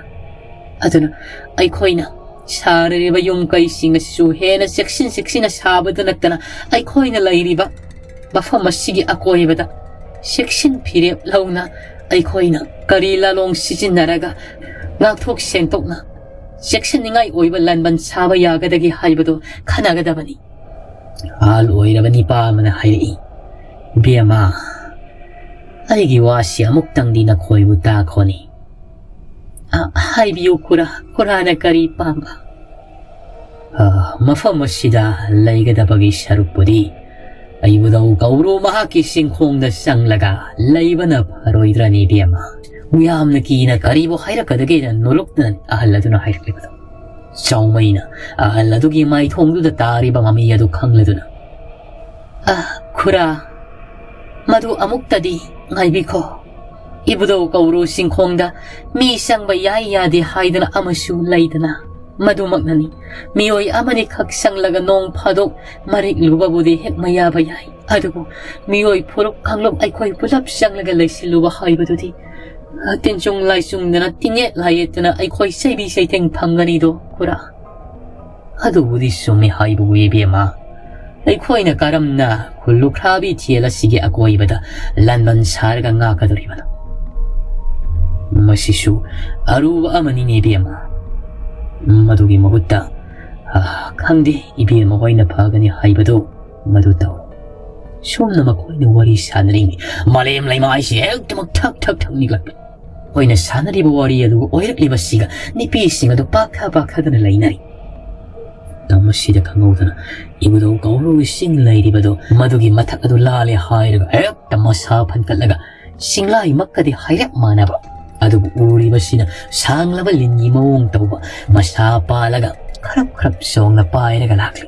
ꯑꯗꯨꯅ ꯑꯩꯈꯣꯏꯅ ꯁꯥꯔꯤꯕ ꯌꯨꯝ ꯀꯩꯁꯤꯡ ꯑꯁꯤꯁꯨ ꯍꯦꯟꯅ ꯆꯦꯛꯁꯤꯟ ꯆꯦꯛꯁꯤꯟꯅ ꯁꯥꯕꯗ ꯅꯠꯇꯅ ꯑꯩꯈꯣꯏꯅ ꯂꯩꯔꯤꯕ ꯃꯐꯝ ꯑꯁꯤꯒꯤ ꯑꯀꯣꯏꯕꯗ ꯆꯦꯛꯁꯤꯟ ꯐꯤꯔꯦꯞ ꯂꯧꯅ ꯑꯩꯈꯣꯏꯅ ꯀꯔꯤ ꯂꯥꯂꯣꯡ ꯁꯤꯖꯤꯟꯅꯔꯒ ꯉꯥꯛꯊꯣꯛ ꯁꯦꯡꯗꯣꯛꯅ ꯆꯦꯛꯁꯤꯟꯅꯤꯡꯉꯥꯏ ꯑꯣꯏꯕ ꯂꯥꯟꯕꯟ ꯁꯥꯕ ꯌꯥꯒꯗꯒꯦ ꯍꯥꯏꯕꯗꯨ ꯈꯟꯅꯒꯗꯕꯅꯤ꯫" ꯑꯍꯜ ꯑꯣꯏꯔꯕ ꯅꯤꯄꯥ ꯑꯃꯅ ꯍꯥꯏꯔꯛꯏ, "ꯏꯕꯦꯝꯃ, ꯑꯩꯒꯤ ꯋꯥꯁꯤ ꯑꯃꯨꯛꯇꯪꯗꯤ ꯅꯈꯣꯏꯕꯨ ꯇꯥꯈꯣꯅꯤ꯫" "ꯑ, ꯍꯥꯏꯕꯤꯌꯨ ꯈꯨꯔꯥ, ꯈꯨꯔꯥꯅ ꯀꯔꯤ ꯄꯥꯝꯕ?" "ꯑ, ꯃꯐꯝ ꯑꯁꯤꯗ ꯂꯩꯒꯗꯕꯒꯤ ꯁꯔꯨꯛꯄꯨꯗꯤ ꯑꯩꯕꯨꯗꯧ ꯀꯧꯔꯨ ꯃꯍꯥꯛꯀꯤ ꯆꯤꯡꯈꯣꯡꯗ ꯆꯪꯂꯒ ꯂꯩꯕꯅ ꯐꯔꯣꯏꯗ꯭ꯔꯅꯤ ꯏꯕꯦꯝꯃ?" ꯌꯥꯝꯅ ꯀꯤꯅ ꯀꯔꯤꯕꯨ ꯍꯥꯏꯔꯛꯀꯗꯒꯦꯅ ꯅꯣꯂꯨꯛꯇꯅ ꯑꯍꯜ ꯑꯗꯨꯅ ꯍꯥꯏꯔꯛꯂꯤꯕꯗꯣ꯫ ꯆꯥꯎꯃꯩꯅ ꯑꯍꯜ ꯑꯗꯨꯒꯤ ꯃꯥꯏꯊꯣꯡꯗꯨꯗ ꯇꯥꯔꯤꯕ ꯃꯃꯤ ꯑꯗꯨ ꯈꯪꯂꯗꯨꯅ, "ꯑ, ꯈꯨꯔꯥ, ꯃꯗꯨ ꯑꯃꯨꯛꯇꯗꯤ ꯉꯥꯏꯕꯤꯈꯣ꯫ ꯏꯕꯨꯙꯧ ꯀꯧꯔꯨ ꯆꯤꯡꯈꯣꯡꯗ ꯃꯤ ꯆꯪꯕ ꯌꯥꯏ ꯌꯥꯗꯦ ꯍꯥꯏꯗꯅ ꯑꯃꯁꯨ ꯂꯩꯗꯅ, ꯃꯗꯨꯃꯛꯅꯅꯤ꯫ ꯃꯤꯑꯣꯏ ꯑꯃꯅꯤ ꯈꯛ ꯆꯪꯂꯒ ꯅꯣꯡ ꯐꯥꯗꯣꯛ ꯃꯔꯤꯛꯂꯨꯕꯕꯨꯗꯤ ꯍꯦꯛ ꯃꯌꯥꯕ ꯌꯥꯏ, ꯑꯗꯨꯕꯨ ꯃꯤꯑꯣꯏ ꯐꯨꯔꯨꯞ ꯀꯥꯡꯂꯨꯞ ꯑꯩꯈꯣꯏ ꯄꯨꯂꯞ ꯆꯪꯂꯒ ꯂꯩꯁꯤꯜꯂꯨꯕ ꯍꯥꯏꯕꯗꯨꯗꯤ ꯇꯤꯟꯆꯨꯡ ꯂꯥꯏꯆꯨꯡꯗꯅ ꯇꯤꯡꯌꯦꯠ ꯂꯥꯏꯌꯦꯠꯇꯅ ꯑꯩꯈꯣꯏ ꯆꯩꯕꯤ ꯆꯩꯊꯦꯡ ꯐꯪꯒꯅꯤꯗꯣ ꯈꯨꯔꯥ꯫" "ꯑꯗꯨꯕꯨꯗꯤ ꯆꯨꯝꯃꯤ ꯍꯥꯏꯕꯕꯨ ꯏꯕꯦꯝꯃ, ꯑꯩꯈꯣꯏꯅ ꯀꯔꯝꯅ ꯈꯨꯜ ꯂꯨꯈ꯭ꯔꯥꯕꯤ ꯊꯦꯜ ꯑꯁꯤꯒꯤ ꯑꯀꯣꯏꯕꯗ ꯂꯥꯟꯕꯟ ꯁꯥꯔꯒ ꯉꯥꯛꯀꯗꯧꯔꯤꯕꯅꯣ?" "ꯃꯁꯤꯁꯨ ꯑꯔꯨꯕ ꯑꯃꯅꯤꯅꯦ, ꯏꯕꯦꯝꯃ꯫ ꯃꯗꯨꯒꯤ ꯃꯍꯨꯠꯇ, ꯑꯥ, ꯈꯪꯗꯦ, ꯏꯕꯦꯝꯃ ꯍꯣꯏꯅ ꯐꯒꯅꯤ ꯍꯥꯏꯕꯗꯨ ꯃꯗꯨ ꯇꯧ꯫ ꯁꯣꯝꯅ ꯃꯈꯣꯏꯅ ꯋꯥꯔꯤ ꯁꯥꯟꯅꯔꯤꯉꯩ ꯃꯥꯂꯦꯝ ꯂꯩꯃꯥꯏꯁꯤ ꯍꯦꯛꯇꯃꯛ ꯊꯛ ꯊꯛ ꯊꯛ ꯅꯤꯛꯂꯛꯄ꯫ ꯃꯈꯣꯏꯅ ꯁꯥꯟꯅꯔꯤꯕ ꯋꯥꯔꯤ ꯑꯗꯨꯒ ꯑꯣꯏꯔꯛꯂꯤꯕꯁꯤꯒ ꯅꯨꯄꯤꯁꯤꯡ ꯑꯗꯨ ꯄꯥꯛꯊ ꯄꯥꯛꯊꯗꯅ ꯂꯩꯅꯔꯤ꯫ ꯃꯇꯝ ꯑꯁꯤꯗ ꯈꯪꯍꯧꯗꯅ ꯏꯕꯨꯙꯧ ꯀꯧꯔꯨ ꯏꯁꯤꯡ ꯂꯩꯔꯤꯕꯗꯨ ꯃꯗꯨꯒꯤ ꯃꯊꯛ ꯑꯗꯨ ꯂꯥꯜꯂꯦ ꯍꯥꯏꯔꯒ ꯍꯦꯛꯇ ꯃꯁꯥ ꯐꯟꯀꯠꯂꯒ ꯆꯤꯡꯂꯥꯏꯃꯛꯀꯗꯤ ꯍꯥꯏꯔꯞ ꯃꯥꯟꯅꯕ, ꯑꯗꯨꯕꯨ ꯎꯔꯤꯕꯁꯤꯅ ꯁꯥꯡꯂꯕ ꯂꯤꯟꯒꯤ ꯃꯑꯣꯡ ꯇꯧꯕ, ꯃꯁꯥ ꯄꯥꯜꯂꯒ ꯈꯔꯞ ꯈꯔꯞ ꯆꯣꯡꯅ ꯄꯥꯏꯔꯒ ꯂꯥꯛꯂꯤ꯫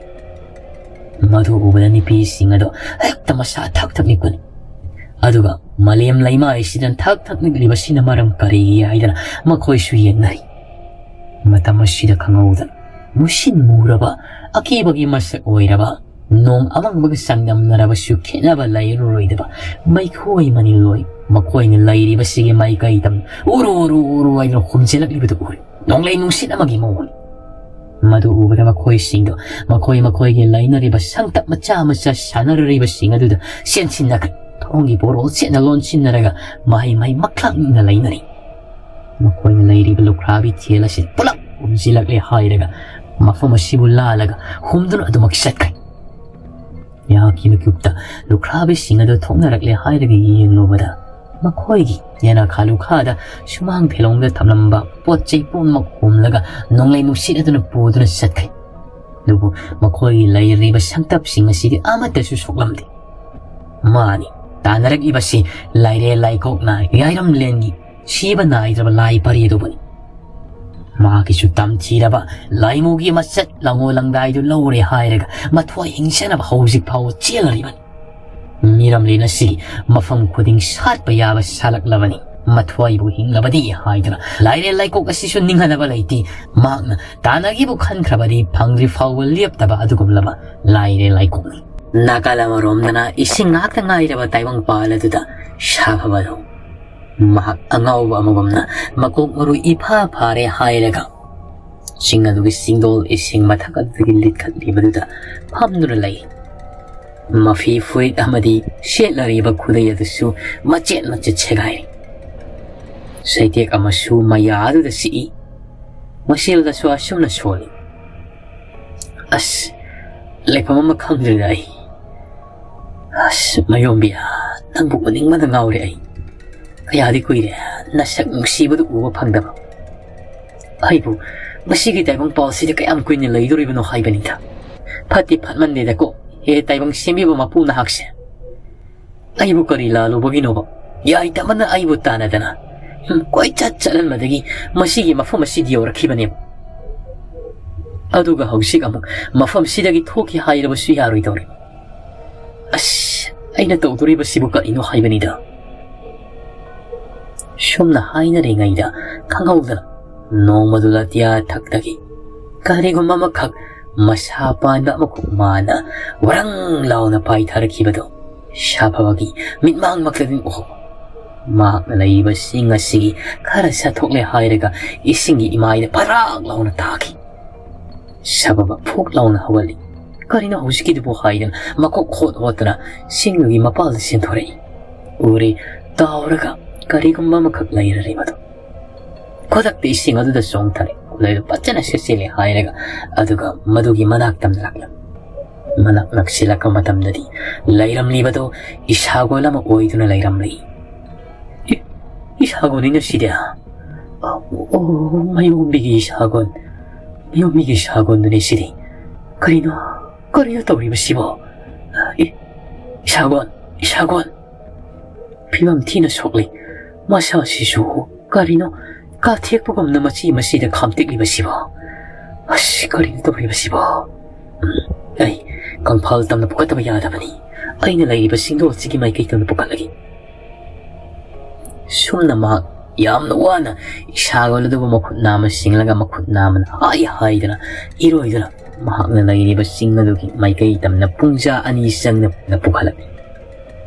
ꯃꯗꯨ ꯎꯕꯗ ꯅꯨꯄꯤꯁꯤꯡ ꯑꯗꯣ ꯍꯦꯛꯇ ꯃꯁꯥ ꯊꯛ ꯊꯛ ꯅꯤꯛꯄꯅꯤ꯫ ꯑꯗꯨꯒ ꯃꯥꯂꯦꯝ ꯂꯩꯃꯥꯏꯁꯤꯗ ꯊꯛ ꯊꯛ ꯅꯤꯛꯂꯤꯕꯁꯤꯅ ꯃꯔꯝ ꯀꯔꯤꯒꯤ ꯍꯥꯏꯗꯅ ꯃꯈꯣꯏꯁꯨ ꯌꯦꯡꯅꯔꯤ꯫ ꯃꯇꯝ ꯑꯁꯤꯗ ꯈꯪꯍꯧꯗꯅ ꯃꯨꯁꯤꯟ ꯃꯨꯔꯕ, ꯑꯀꯤꯕꯒꯤ ꯃꯁꯛ ꯑꯣꯏꯔꯕ, ꯅꯣꯡ ꯑꯃꯪꯕꯒ ꯆꯥꯡꯗꯝꯅꯔꯕꯁꯨ ꯈꯦꯠꯅꯕ ꯂꯩꯔꯔꯣꯏꯗꯕ ꯃꯩꯈꯣꯏ ꯃꯅꯤꯜꯂꯣꯏ ꯃꯈꯣꯏꯅ ꯂꯩꯔꯤꯕꯁꯤꯒꯤ ꯃꯥꯏꯀꯩꯗ ꯎꯔꯨ ꯎꯔꯨ ꯎꯔꯨ ꯍꯥꯏꯗꯨꯅ ꯍꯨꯝꯖꯤꯜꯂꯛꯂꯤꯕꯗꯨ ꯎꯔꯦ꯫ ꯅꯣꯡꯂꯩ ꯅꯨꯡꯁꯤꯠ ꯑꯃꯒꯤ ꯃꯑꯣꯡꯅꯤ꯫ ꯃꯗꯨ ꯎꯕꯗ ꯃꯈꯣꯏꯁꯤꯡꯗꯣ ꯃꯈꯣꯏ ꯃꯈꯣꯏꯒꯤ ꯂꯩꯅꯔꯤꯕ ꯁꯪꯇꯞ ꯃꯆꯥ ꯃꯆꯥ ꯁꯥꯟꯅꯔꯨꯔꯤꯕꯁꯤꯡ ꯑꯗꯨꯗ ꯆꯦꯟꯁꯤꯟꯅꯈ꯭ꯔꯦ꯫ ꯊꯣꯡꯒꯤ ꯕꯣꯔꯣꯜ ꯆꯦꯠꯅ ꯂꯣꯟꯁꯤꯟꯅꯔꯒ ꯃꯍꯩ ꯃꯍꯩ ꯃꯈ꯭ꯂꯥꯛꯅ ꯂꯩꯅꯔꯤ꯫ ꯃꯈꯣꯏꯅ ꯂꯩꯔꯤꯕ ꯂꯨꯈ꯭ꯔꯥꯕꯤ ꯊꯦꯜ ꯑꯁꯤ ꯄꯨꯂꯞ ꯍꯨꯝꯖꯤꯜꯂꯛꯂꯦ ꯍꯥꯏꯔꯒ ꯃꯐꯝ ꯑꯁꯤꯕꯨ ꯂꯥꯜꯂꯒ ꯍꯨꯝꯗꯨꯅ ꯑꯗꯨꯃꯛ ꯆꯠꯈ꯭ꯔꯦ꯫ ꯃꯍꯥꯛꯀꯤ ꯃꯤꯀꯨꯞꯇ ꯂꯨꯈ꯭ꯔꯥꯕꯤꯁꯤꯡ ꯑꯗꯨ ꯊꯣꯛꯅꯔꯛꯂꯦ ꯍꯥꯏꯔꯒ ꯌꯦꯡꯂꯨꯕꯗ ꯃꯈꯣꯏꯒꯤ ꯌꯦꯅꯈꯥ ꯂꯨꯈꯥꯗ ꯁꯨꯃꯥꯡ ꯐꯦꯂꯣꯡꯗ ꯊꯝꯂꯝꯕ ꯄꯣꯠ ꯆꯩ ꯄꯨꯝꯅꯃꯛ ꯍꯣꯝꯂꯒ ꯅꯣꯡꯂꯩ ꯅꯨꯡꯁꯤꯠ ꯑꯗꯨꯅ ꯄꯨꯗꯨꯅ ꯆꯠꯈ꯭ꯔꯦ꯫ ꯑꯗꯨꯕꯨ ꯃꯈꯣꯏꯒꯤ ꯂꯩꯔꯤꯕ ꯁꯪꯇꯞꯁꯤꯡ ꯑꯁꯤꯗꯤ ꯑꯃꯠꯇꯁꯨ ꯁꯣꯛꯂꯝꯗꯦ꯫ ꯃꯥꯅꯤ, ꯇꯥꯟꯅꯔꯛꯂꯤꯕꯁꯤ ꯂꯥꯏꯔꯦ ꯂꯥꯏꯀꯣꯛꯅ ꯌꯥꯏꯔꯝꯂꯦꯟꯒꯤ ꯁꯤꯕ ꯅꯥꯏꯗ꯭ꯔꯕ ꯂꯥꯏ ꯄꯔꯤ ꯑꯗꯨꯕꯨꯅꯤ꯫ ꯃꯍꯥꯛꯀꯤꯁꯨ ꯇꯝꯊꯤꯔꯕ ꯂꯥꯏꯃꯨꯒꯤ ꯃꯆꯠ ꯂꯉꯣ ꯂꯪꯗꯥꯏꯗꯨ ꯂꯧꯔꯦ ꯍꯥꯏꯔꯒ ꯃꯊ꯭ꯋꯥꯏ ꯍꯤꯡꯁꯅꯕ ꯍꯧꯖꯤꯛ ꯐꯥꯎꯕ ꯆꯦꯜꯂꯔꯤꯕꯅꯤ꯫ ꯃꯤꯔꯝꯂꯦꯟ ꯑꯁꯤ ꯃꯐꯝ ꯈꯨꯗꯤꯡ ꯁꯥꯠꯄ ꯌꯥꯕ ꯁꯥꯠꯂꯛꯂꯕꯅꯤ꯫ ꯃꯊ꯭ꯋꯥꯏꯕꯨ ꯍꯤꯡꯂꯕꯗꯤ ꯍꯥꯏꯗꯨꯅ ꯂꯥꯏꯔꯦ ꯂꯥꯏꯀꯣꯛ ꯑꯁꯤꯁꯨ ꯅꯤꯡꯍꯟꯅꯕ ꯂꯩꯇꯦ꯫ ꯃꯍꯥꯛꯅ ꯇꯥꯟꯅꯒꯤꯕꯨ ꯈꯟꯈ꯭ꯔꯕꯗꯤ ꯐꯪꯗ꯭ꯔꯤ ꯐꯥꯎꯕ ꯂꯦꯞꯇꯕ ꯑꯗꯨꯒꯨꯝꯂꯕ ꯂꯥꯏꯔꯦ ꯂꯥꯏꯀꯣꯛꯅꯤ꯫ ꯅꯥꯀꯜ ꯑꯃꯔꯣꯝꯗꯅ ꯏꯁꯤꯡ ꯉꯥꯛꯇ ꯉꯥꯏꯔꯕ ꯇꯥꯏꯕꯪꯄꯥꯜ ꯑꯗꯨꯗ ꯁꯥꯐꯕꯗꯧ ꯃꯍꯥꯛ ꯑꯉꯥꯎꯕ ꯑꯃꯒꯨꯝꯅ ꯃꯀꯣꯛ ꯃꯔꯨ ꯏꯐꯥ ꯐꯥꯔꯦ ꯍꯥꯏꯔꯒ ꯆꯤꯡ ꯑꯗꯨꯒꯤ ꯆꯤꯡꯗꯣꯜ ꯏꯁꯤꯡ ꯃꯊꯛ ꯑꯗꯨꯗꯒꯤ ꯂꯤꯠꯈꯠꯂꯤꯕꯗꯨꯗ ꯐꯝꯗꯨꯅ ꯂꯩ꯫ ꯃꯐꯤ ꯐꯨꯔꯤꯠ ꯑꯃꯗꯤ ꯁꯦꯠꯂꯔꯤꯕ ꯈꯨꯗꯩ ꯑꯗꯨꯁꯨ ꯃꯆꯦꯠ ꯃꯆꯦꯠ ꯁꯦꯒꯥꯏꯔꯤ꯫ ꯁꯩꯇꯦꯛ ꯑꯃꯁꯨ ꯃꯌꯥꯗꯨꯗ ꯁꯤꯛꯏ꯫ ꯃꯁꯦꯜꯗꯁꯨ ꯑꯁꯨꯝꯅ ꯁꯣꯜꯂꯤ꯫ ꯑꯁ, ꯂꯩꯐꯝ ꯑꯃ ꯈꯪꯗ꯭ꯔꯦꯗ ꯑꯩ꯫ ꯑꯁ, ꯃꯌꯣꯝꯕꯤ, ꯅꯪꯕꯨ ꯎꯅꯤꯡꯕꯅ ꯉꯥꯎꯔꯦ ꯑꯩ꯫ ꯀꯌꯥꯗꯤ ꯀꯨꯏꯔꯦ ꯅꯁꯛ ꯅꯨꯡꯁꯤꯕꯗꯨ ꯎꯕ ꯐꯪꯗꯕ꯫ ꯑꯩꯕꯨ ꯃꯁꯤꯒꯤ ꯇꯥꯏꯕꯪ ꯄꯥꯜꯁꯤꯗ ꯀꯌꯥꯝ ꯀꯨꯏꯅ ꯂꯩꯗꯣꯔꯤꯕꯅꯣ ꯍꯥꯏꯕꯅꯤꯗ꯫ ꯐꯠꯇꯤ ꯐꯠꯃꯟꯗꯦꯗꯀꯣ, ꯍꯦ ꯇꯥꯏꯕꯪ ꯁꯦꯝꯕꯤꯕ ꯃꯄꯨ ꯅꯍꯥꯛꯁꯦ꯫ ꯑꯩꯕꯨ ꯀꯔꯤ ꯂꯥꯜꯂꯨꯕꯒꯤꯅꯣꯕ? ꯌꯥꯏꯇꯕꯅ ꯑꯩꯕꯨ ꯇꯥꯟꯅꯗꯅ, ꯎꯝ, ꯀꯣꯏꯆꯠ ꯆꯠꯍꯟꯕꯗꯒꯤ ꯃꯁꯤꯒꯤ ꯃꯐꯝ ꯑꯁꯤꯗ ꯌꯧꯔꯛꯈꯤꯕꯅꯦꯕ꯫ ꯑꯗꯨꯒ ꯍꯧꯖꯤꯛ ꯑꯃꯨꯛ ꯃꯐꯝꯁꯤꯗꯒꯤ ꯊꯣꯛꯈꯤ ꯍꯥꯏꯔꯕꯁꯨ ꯌꯥꯔꯣꯏꯗꯧꯔꯤ꯫ ꯑꯁ, ꯑꯩꯅ ꯇꯧꯗꯣꯔꯤꯕꯁꯤꯕꯨ ꯀꯔꯤꯅꯣ ꯍꯥꯏꯕꯅꯤꯗ꯫ ꯁꯨꯝꯅ ꯍꯥꯏꯅꯔꯤꯉꯩꯗ ꯈꯪꯍꯧꯗꯅ ꯅꯣꯡꯃꯗꯨ ꯂꯥꯇꯤꯌꯥ ꯊꯛꯇꯒꯤ ꯀꯔꯤꯒꯨꯝꯕ ꯑꯃꯈꯛ ꯃꯁꯥ ꯄꯥꯟꯕ ꯑꯃꯈꯛ ꯃꯥꯅ ꯋꯥꯔꯪ ꯂꯥꯎꯅ ꯄꯥꯏꯊꯔꯛꯈꯤꯕꯗꯨ ꯁꯥꯐꯕꯒꯤ ꯃꯤꯠꯃꯥꯡꯃꯛꯇꯗꯤ ꯎꯍꯧꯕ꯫ ꯃꯍꯥꯛꯅ ꯂꯩꯔꯤꯕ ꯆꯤꯡ ꯑꯁꯤꯒꯤ ꯈꯔ ꯆꯠꯊꯣꯛꯂꯦ ꯍꯥꯏꯔꯒ ꯏꯁꯤꯡꯒꯤ ꯏꯃꯥꯏꯗ ꯄꯔꯥꯛ ꯂꯥꯎꯅ ꯇꯥꯈꯤ꯫ ꯁꯥꯐꯕ ꯐꯨꯛ ꯂꯥꯎꯅ ꯍꯧꯒꯠꯂꯤ꯫ "ꯀꯔꯤꯅꯣ ꯍꯧꯖꯤꯛꯀꯤꯗꯨꯕꯨ?" ꯍꯥꯏꯗꯨꯅ ꯃꯀꯣꯛ ꯍꯣꯠ ꯍꯣꯠꯇꯨꯅ ꯆꯤꯡꯗꯨꯒꯤ ꯃꯄꯥꯜꯗ ꯆꯦꯟꯊꯣꯔꯛꯏ꯫ ꯎꯔꯦ, ꯇꯥꯎꯔꯒ ꯀꯔꯤꯒꯨꯝꯕ ꯑꯃꯈꯛ ꯂꯩꯔꯔꯤꯕꯗꯨ꯫ ꯈꯨꯗꯛꯇ ꯏꯁꯤꯡ ꯑꯗꯨꯗ ꯆꯣꯡꯊꯔꯦ꯫ ꯈꯨꯠꯂꯩꯗꯨ ꯐꯖꯅ ꯁꯦꯠꯆꯤꯜꯂꯦ ꯍꯥꯏꯔꯒ, ꯑꯗꯨꯒ ꯃꯗꯨꯒꯤ ꯃꯅꯥꯛ ꯇꯝꯅ ꯂꯥꯛꯂꯝꯃꯤ꯫ ꯃꯅꯥꯛ ꯅꯛꯁꯤꯜꯂꯛꯄ ꯃꯇꯝꯗꯗꯤ ꯂꯩꯔꯝꯂꯤꯕꯗꯨ ꯏꯁꯥꯒꯣꯜ ꯑꯃ ꯑꯣꯏꯗꯨꯅ ꯂꯩꯔꯝꯂꯤ꯫ "ꯏ-, ꯏꯁꯥꯒꯣꯜꯅꯤꯅ ꯁꯤꯗꯤ꯫ ꯑꯣ, ꯑꯣ, ꯃꯌꯣꯝꯕꯤꯒꯤ ꯏꯁꯥꯒꯣꯜ꯫ ꯃꯌꯣꯝꯕꯤꯒꯤ ꯏꯁꯥꯒꯣꯜꯗꯨꯅꯤ ꯁꯤꯗꯤ꯫ ꯀꯔꯤꯅꯣ, ꯀꯔꯤꯅꯣ ꯇꯧꯔꯤꯕꯁꯤꯕꯣ? ꯏ-, ꯏꯁꯥꯒꯣꯜ, ꯏꯁꯥꯒꯣꯜ!" ꯐꯤꯕꯝ ꯊꯤꯅ ꯁꯣꯛꯂꯤ꯫ ꯃꯁꯥꯁꯤꯁꯨ ꯀꯔꯤꯅꯣ ꯀꯥꯊꯦꯛꯄꯒꯨꯝꯅ ꯃꯆꯤ ꯃꯆꯤꯗ ꯈꯥꯝꯇꯦꯛꯂꯤꯕꯁꯤꯕꯣ? ꯑꯁ, ꯀꯔꯤꯅꯣ ꯇꯧꯔꯤꯕꯁꯤꯕꯣ? ꯎꯝ, ꯑꯩ ꯀꯪꯐꯥꯜ ꯇꯝꯅ ꯄꯨꯈꯠꯇꯕ ꯌꯥꯗꯕꯅꯤ꯫ ꯑꯩꯅ ꯂꯩꯔꯤꯕ ꯁꯤꯡꯗꯣꯜꯁꯤꯒꯤ ꯃꯥꯏꯀꯩ ꯇꯝꯅ ꯄꯨꯈꯠꯂꯒꯦ꯫ ꯁꯨꯝꯅ ꯃꯍꯥꯛ ꯌꯥꯝꯅ ꯋꯥꯅ ꯏꯁꯥꯒꯣꯜ ꯑꯗꯨꯕꯨ ꯃꯈꯨꯠ ꯅꯥꯝꯃ ꯁꯤꯡꯂꯒ ꯃꯈꯨꯠ ꯅꯥꯝꯃꯅ ꯍꯥꯏ ꯍꯥꯏꯗꯨꯅ ꯏꯔꯣꯏꯗꯨꯅ ꯃꯍꯥꯛꯅ ꯂꯩꯔꯤꯕ ꯆꯤꯡ ꯑꯗꯨꯒꯤ ꯃꯥꯏꯀꯩ ꯇꯝꯅ ꯄꯨꯡꯖꯥ ꯑꯅꯤ ꯆꯪꯅ ꯄꯨꯈꯠꯂꯝꯃꯤ꯫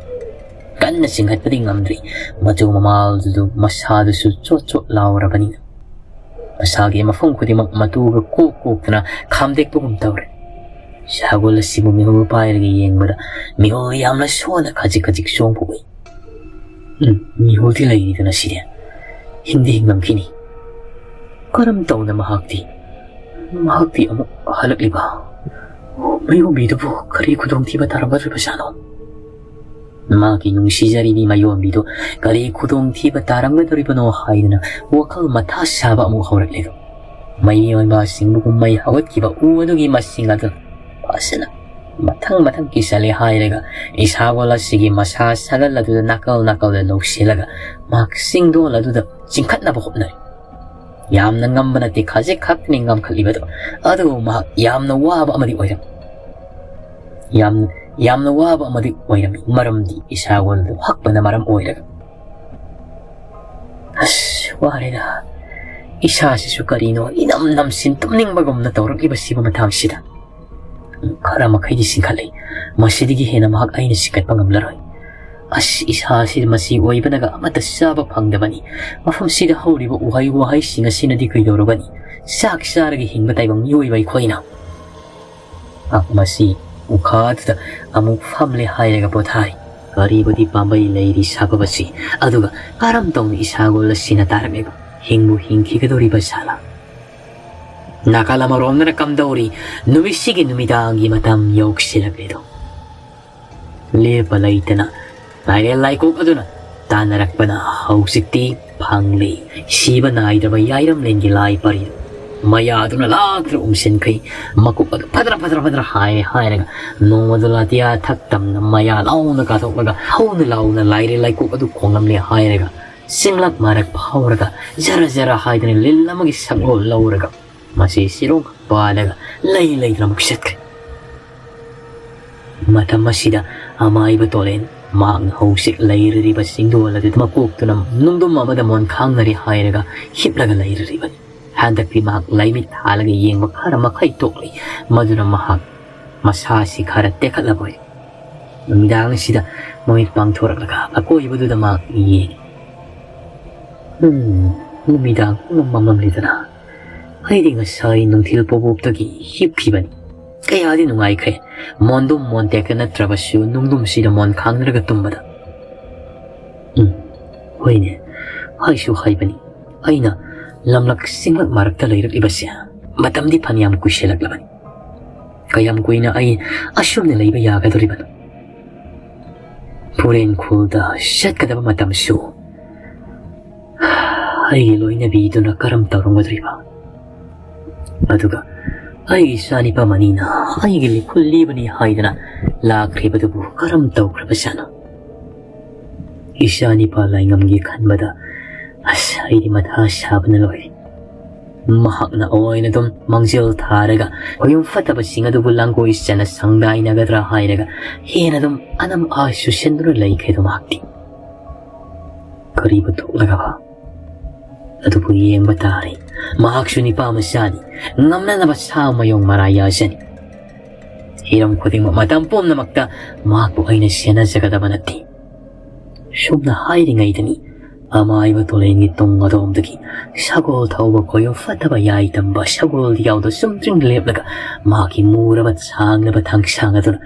ꯀꯟꯅ ꯆꯤꯡꯈꯠꯄꯗꯤ ꯉꯝꯗ꯭ꯔꯤ꯫ ꯃꯆꯨ ꯃꯃꯥꯜꯗꯨ ꯃꯁꯥꯗꯨꯁꯨ ꯆꯣꯠ ꯆꯣꯠ ꯂꯥꯎꯔꯕꯅꯤꯅ ꯃꯁꯥꯒꯤ ꯃꯐꯝ ꯈꯨꯗꯤꯡꯃꯛ ꯃꯇꯨꯒ ꯀꯣꯛ ꯀꯣꯛꯇꯨꯅ ꯈꯥꯝꯗꯦꯛꯄꯒꯨꯝ ꯇꯧꯔꯦ꯫ ꯁꯒꯣꯜ ꯑꯁꯤꯕꯨ ꯃꯤꯍꯨꯜ ꯄꯥꯏꯔꯒ ꯌꯦꯡꯕꯗ ꯃꯤꯍꯨꯜ ꯌꯥꯝꯅ ꯁꯣꯟꯅ ꯈꯖꯤꯛ ꯈꯖꯤꯛ ꯆꯣꯡꯕ ꯎꯏ꯫ ꯎꯝ, ꯃꯤꯍꯨꯜꯗꯤ ꯂꯩꯔꯤꯗꯅ ꯁꯤꯗꯤ꯫ ꯍꯤꯡꯗꯤ ꯍꯤꯡꯂꯝꯈꯤꯅꯤ꯫ ꯀꯔꯝ ꯇꯧꯅ ꯃꯍꯥꯛꯇꯤ, ꯃꯍꯥꯛꯇꯤ ꯑꯃꯨꯛ ꯍꯜꯂꯛꯂꯤꯕ? ꯃꯥꯏꯑꯣꯟꯕꯤꯗꯨꯕꯨ ꯀꯔꯤ ꯈꯨꯗꯣꯡꯊꯤꯕ ꯇꯥꯔꯝꯒꯗꯧꯔꯤꯕꯖꯥꯠꯅꯣ? ꯃꯥꯒꯤ ꯅꯨꯡꯁꯤꯖꯔꯤꯕꯤ ꯃꯥꯏꯑꯣꯟꯕꯤꯗꯨ ꯀꯔꯤ ꯈꯨꯗꯣꯡꯊꯤꯕ ꯇꯥꯔꯝꯒꯗꯧꯔꯤꯕꯅꯣ ꯍꯥꯏꯗꯨꯅ ꯋꯥꯈꯜ ꯃꯊꯥ ꯁꯥꯕ ꯑꯃꯨꯛ ꯍꯧꯔꯛꯂꯦ꯫ ꯃꯩ ꯑꯣꯟꯕ ꯁꯤꯡꯕꯒꯨꯝ ꯃꯩ ꯍꯧꯒꯠꯈꯤꯕ ꯎ ꯑꯗꯨꯒꯤ ꯃꯁꯤꯡ ꯑꯗꯨ ꯐꯖꯅ ꯃꯊꯪ ꯃꯊꯪ ꯀꯤꯁꯜꯂꯦ ꯍꯥꯏꯔꯒ ꯏꯁꯥꯒꯣꯜ ꯑꯁꯤꯒꯤ ꯃꯁꯥ ꯁꯥꯒꯜ ꯑꯗꯨꯗ ꯅꯥꯀꯜ ꯅꯥꯀꯜꯗ ꯂꯧꯁꯤꯜꯂꯒ ꯃꯍꯥꯛ ꯆꯤꯡꯗꯣꯜ ꯑꯗꯨꯗ ꯆꯤꯡꯈꯠꯅꯕ ꯍꯣꯠꯅꯔꯤ꯫ ꯌꯥꯝꯅ ꯉꯝꯕ ꯅꯠꯇꯦ, ꯈꯖꯤꯛ ꯈꯛꯇꯅꯤ ꯉꯝꯈꯠꯂꯤꯕꯗꯨ꯫ ꯑꯗꯨꯕꯨ ꯃꯍꯥꯛ ꯌꯥꯝꯅ ꯋꯥꯕ ꯑꯃꯗꯤ ꯑꯣꯏꯔꯝꯃꯤ꯫ ꯌꯥꯝ, ꯌꯥꯝꯅ ꯋꯥꯕ ꯑꯃꯗꯤ ꯑꯣꯏꯔꯝꯃꯤ, ꯃꯔꯝꯗꯤ ꯏꯁꯥꯒꯣꯜꯗꯨ ꯍꯛꯄꯅ ꯃꯔꯝ ꯑꯣꯏꯔꯒ꯫ ꯑꯁ, ꯋꯥꯔꯦꯗ꯫ ꯏꯁꯥꯁꯤꯁꯨ ꯀꯔꯤꯅꯣ ꯏꯅꯝ ꯅꯝꯁꯤꯟ ꯇꯨꯝꯅꯤꯡꯕꯒꯨꯝꯅ ꯇꯧꯔꯛꯂꯤꯕꯁꯤꯕꯨ ꯃꯇꯥꯡꯁꯤꯗ꯫ ꯈꯔ ꯃꯈꯩꯗꯤ ꯆꯤꯡꯈꯠꯂꯤ꯫ ꯃꯁꯤꯗꯒꯤ ꯍꯦꯟꯅ ꯃꯍꯥꯛ ꯑꯩꯅ ꯆꯤꯡꯈꯠꯄ ꯉꯝꯂꯔꯣꯏ꯫ ꯑꯁ, ꯏꯁꯥꯁꯤ ꯃꯁꯤ ꯑꯣꯏꯕꯅꯒ ꯑꯃꯠꯇ ꯆꯥꯕ ꯐꯪꯗꯕꯅꯤ꯫ ꯃꯐꯝꯁꯤꯗ ꯍꯧꯔꯤꯕ ꯎꯍꯩ ꯋꯥꯍꯩꯁꯤꯡ ꯑꯁꯤꯅꯗꯤ ꯀꯩꯗꯧꯔꯨꯒꯅꯤ? ꯆꯥꯛ ꯆꯥꯔꯒ ꯍꯤꯡꯕ ꯇꯥꯏꯕꯪ ꯃꯤꯑꯣꯏꯕ ꯑꯩꯈꯣꯏꯅ꯫ ꯃꯍꯥꯛ ꯃꯁꯤ ꯎꯈꯥꯗꯨꯗ ꯑꯃꯨꯛ ꯐꯝꯂꯦ ꯍꯥꯏꯔꯒ ꯄꯣꯊꯥꯏ꯫ ꯀꯔꯤꯕꯨꯗꯤ ꯄꯥꯝꯕꯩ ꯂꯩꯔꯤ ꯁꯥꯕꯕꯁꯤ, ꯑꯗꯨꯒ ꯀꯔꯝ ꯇꯧꯅ ꯏꯁꯥꯒꯣꯜ ꯑꯁꯤꯅ ꯇꯥꯔꯝꯃꯤꯕ? ꯍꯤꯡꯕꯨ ꯍꯤꯡꯈꯤꯒꯗꯧꯔꯤꯕ ꯁꯥꯂꯥ? ꯅꯥꯀꯜ ꯑꯃꯔꯣꯝꯗꯅ ꯀꯝꯗꯧꯔꯤ? ꯅꯨꯃꯤꯠꯁꯤꯒꯤ ꯅꯨꯃꯤꯗꯥꯡꯒꯤ ꯃꯇꯝ ꯌꯧꯁꯤꯜꯂꯛꯂꯦꯗꯣ꯫ ꯂꯦꯞꯄ ꯂꯩꯇꯅ ꯂꯥꯏꯔꯦꯜ ꯂꯥꯏꯀꯣꯛ ꯑꯗꯨꯅ ꯇꯥꯟꯅꯔꯛꯄꯅ ꯍꯧꯖꯤꯛꯇꯤ ꯐꯪꯂꯤ꯫ ꯁꯤꯕ ꯅꯥꯏꯗ꯭ꯔꯕ ꯌꯥꯏꯔꯝꯂꯦꯟꯒꯤ ꯂꯥꯏ ꯄꯔꯤ ꯃꯌꯥꯗꯨꯅ ꯂꯥꯛꯇ꯭ꯔ ꯎꯝꯁꯤꯟꯈ꯭ꯔꯤ꯫ ꯃꯀꯣꯛ ꯑꯗꯨ ꯐꯗ꯭ꯔ ꯐꯗ꯭ꯔ ꯐꯗ꯭ꯔ ꯍꯥꯏ ꯍꯥꯏꯔꯒ ꯅꯣꯡꯃꯗꯨ ꯂꯥꯇꯤꯌꯥ ꯊꯛ ꯇꯝꯅ ꯃꯌꯥ ꯂꯥꯎꯅ ꯀꯥꯊꯣꯛꯂꯒ ꯍꯧꯅ ꯂꯥꯎꯅ ꯂꯥꯏꯔꯦꯜ ꯂꯥꯏꯀꯣꯛ ꯑꯗꯨ ꯈꯣꯡꯂꯝꯂꯦ ꯍꯥꯏꯔꯒ ꯆꯤꯡꯂꯛ ꯃꯔꯛ ꯐꯥꯎꯔꯒ ꯖꯔ ꯖꯔ ꯍꯥꯏꯗꯨꯅ ꯂꯤꯜ ꯑꯃꯒꯤ ꯁꯛꯂꯣꯟ ꯂꯧꯔꯒ ꯃꯁꯤ ꯁꯤꯔꯣꯡ ꯄꯥꯜꯂꯒ ꯂꯩ ꯂꯩꯗꯨꯅ ꯑꯃꯨꯛ ꯆꯠꯈ꯭ꯔꯦ꯫ ꯃꯇꯝ ꯑꯁꯤꯗ ꯑꯃꯥꯏꯕ ꯇꯣꯂꯦꯟ ꯃꯍꯥꯛꯅ ꯍꯧꯖꯤꯛ ꯂꯩꯔꯤꯕ ꯆꯤꯡꯗꯣꯜ ꯑꯗꯨꯗ ꯃꯀꯣꯛꯇꯨꯅ ꯅꯨꯡꯗꯨꯝ ꯑꯃꯗ ꯃꯣꯟ ꯈꯥꯡꯅꯔꯤ ꯍꯥꯏꯔꯒ ꯍꯤꯞꯂꯒ ꯂꯩꯔꯤꯕꯅꯤ꯫ ꯍꯟꯗꯛꯇꯤ ꯃꯍꯥꯛ ꯂꯥꯏꯃꯤꯠ ꯊꯥꯜꯂꯒ ꯌꯦꯡꯕ ꯈꯔ ꯃꯈꯩ ꯇꯣꯛꯂꯤ꯫ ꯃꯗꯨꯅ ꯃꯍꯥꯛ ꯃꯁꯥꯁꯤ ꯈꯔ ꯇꯦꯛꯈꯠꯂꯕꯣꯏ꯫ ꯅꯨꯃꯤꯗꯥꯡ ꯑꯁꯤꯗ ꯃꯃꯤꯠ ꯄꯥꯡꯊꯣꯔꯛꯂꯒ ꯑꯀꯣꯏꯕꯗꯨꯗ ꯃꯍꯥꯛ ꯌꯦꯡꯉꯤ꯫ ꯎꯝ, ꯅꯨꯃꯤꯗꯥꯡ ꯄꯨꯝꯅꯃꯛ ꯃꯝꯂꯝꯂꯤꯗꯅ꯫ ꯑꯩꯗꯤ ꯉꯁꯥꯏ ꯅꯨꯡꯊꯤꯜ ꯄꯣꯕꯣꯞꯇꯒꯤ ꯍꯤꯞꯈꯤꯕꯅꯤ꯫ ꯀꯌꯥꯗꯤ ꯅꯨꯡꯉꯥꯏꯈ꯭ꯔꯦ꯫ ꯃꯣꯟꯗꯨꯝ ꯃꯣꯟꯇꯦꯛꯇ ꯅꯠꯇ꯭ꯔꯕꯁꯨ ꯅꯨꯡꯗꯨꯝꯁꯤꯗ ꯃꯣꯟ ꯈꯥꯡꯅꯔꯒ ꯇꯨꯝꯕꯗ꯫ ꯎꯝ, ꯍꯣꯏꯅꯦ꯫ ꯍꯥꯏꯁꯨ ꯍꯥꯏꯕꯅꯤ, ꯑꯩꯅ ꯂꯝꯂꯛ ꯆꯤꯡꯂꯛ ꯃꯔꯛꯇ ꯂꯩꯔꯛꯂꯤꯕꯁꯦ ꯃꯇꯝꯗꯤ ꯐꯅꯌꯥꯝ ꯀꯨꯏꯁꯤꯜꯂꯛꯂꯕꯅꯤ꯫ ꯀꯌꯥꯝ ꯀꯨꯏꯅ ꯑꯩ ꯑꯁꯨꯝꯅ ꯂꯩꯕ ꯌꯥꯒꯗꯧꯔꯤꯕꯅꯣ? ꯐꯣꯔꯦꯟ ꯈꯨꯜꯗ ꯆꯠꯀꯗꯕ ꯃꯇꯝꯁꯨ ꯑꯩꯒꯤ ꯂꯣꯏꯅꯕꯤꯗꯨꯅ ꯀꯔꯝ ꯇꯧꯔꯝꯒꯗꯧꯔꯤꯕ? ꯑꯗꯨꯒ ꯑꯩꯒꯤ ꯏꯆꯥ ꯅꯤꯄꯥ ꯃꯅꯤꯅ ꯑꯩꯒꯤ ꯂꯤꯈꯨꯜ ꯂꯤꯕꯅꯤ ꯍꯥꯏꯗꯅ ꯂꯥꯛꯈ꯭ꯔꯤꯕꯗꯨꯕꯨ ꯀꯔꯝ ꯇꯧꯈ꯭ꯔꯕꯖꯥꯠꯅꯣ? ꯏꯆꯥ ꯅꯤꯄꯥ ꯂꯥꯏꯉꯝꯒꯤ ꯈꯟꯕꯗ ꯑꯁ, ꯑꯩꯗꯤ ꯃꯊꯥ ꯁꯥꯕꯅ ꯂꯣꯏꯔꯦ꯫ ꯃꯍꯥꯛꯅ ꯑꯣꯏꯅ ꯑꯗꯨꯝ ꯃꯥꯡꯖꯤꯜ ꯊꯥꯔꯒ ꯈꯣꯌꯨꯝ ꯐꯠꯇꯕꯁꯤꯡ ꯑꯗꯨꯕꯨ ꯂꯥꯡꯒꯣꯏ ꯆꯅ ꯁꯪꯗꯥꯏꯅꯒꯗ꯭ꯔꯥ ꯍꯥꯏꯔꯒ ꯍꯦꯟꯅ ꯑꯗꯨꯝ ꯑꯅꯝ ꯑꯥꯏ ꯆꯨꯁꯤꯟꯗꯨꯅ ꯂꯩꯈ꯭ꯔꯦꯗꯣ ꯃꯍꯥꯛꯇꯤ꯫ ꯀꯔꯤꯕꯨ ꯊꯣꯛꯂꯒꯕ? ꯑꯗꯨꯕꯨ ꯌꯦꯡꯕ ꯇꯥꯔꯦ꯫ ꯃꯍꯥꯛꯁꯨ ꯅꯤꯄꯥ ꯃꯆꯥꯅꯤ, ꯉꯝꯅꯅꯕ ꯁꯥ ꯃꯌꯣꯡ ꯃꯔꯥ ꯌꯥꯖꯅꯤ꯫ ꯍꯤꯔꯝ ꯈꯨꯗꯤꯡꯃꯛ, ꯃꯇꯝ ꯄꯨꯝꯅꯃꯛꯇ ꯃꯍꯥꯛꯄꯨ ꯑꯩꯅ ꯁꯦꯟꯅꯖꯒꯗꯕ ꯅꯠꯇꯦ꯫ ꯁꯨꯝꯅ ꯍꯥꯏꯔꯤꯉꯩꯗꯅꯤ ꯑꯃꯥꯏꯕ ꯇꯣꯂꯦꯟꯒꯤ ꯇꯨꯡ ꯑꯗꯣꯝꯗꯒꯤ ꯁꯒꯣꯜ ꯊꯧꯕ ꯈꯣꯌꯨꯝ ꯐꯠꯇꯕ ꯌꯥꯏ ꯇꯝꯕ ꯁꯒꯣꯜ ꯌꯥꯎꯗ ꯆꯨꯝꯗ꯭ꯔꯤꯡ ꯂꯦꯞꯂꯒ ꯃꯍꯥꯛꯀꯤ ꯃꯨꯔꯕ ꯁꯥꯡꯂꯕ ꯊꯥꯡꯁꯥꯡ ꯑꯗꯨꯅ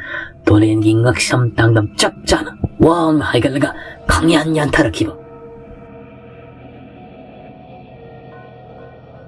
ꯇꯣꯂꯦꯟꯒꯤ ꯉꯛꯁꯝ ꯇꯥꯡꯗꯝ ꯆꯞ ꯆꯥꯅ ꯋꯥꯡꯅ ꯍꯥꯏꯒꯠꯂꯒ ꯈꯪꯌꯥꯟ ꯌꯥꯟꯊꯔꯛꯈꯤꯕ꯫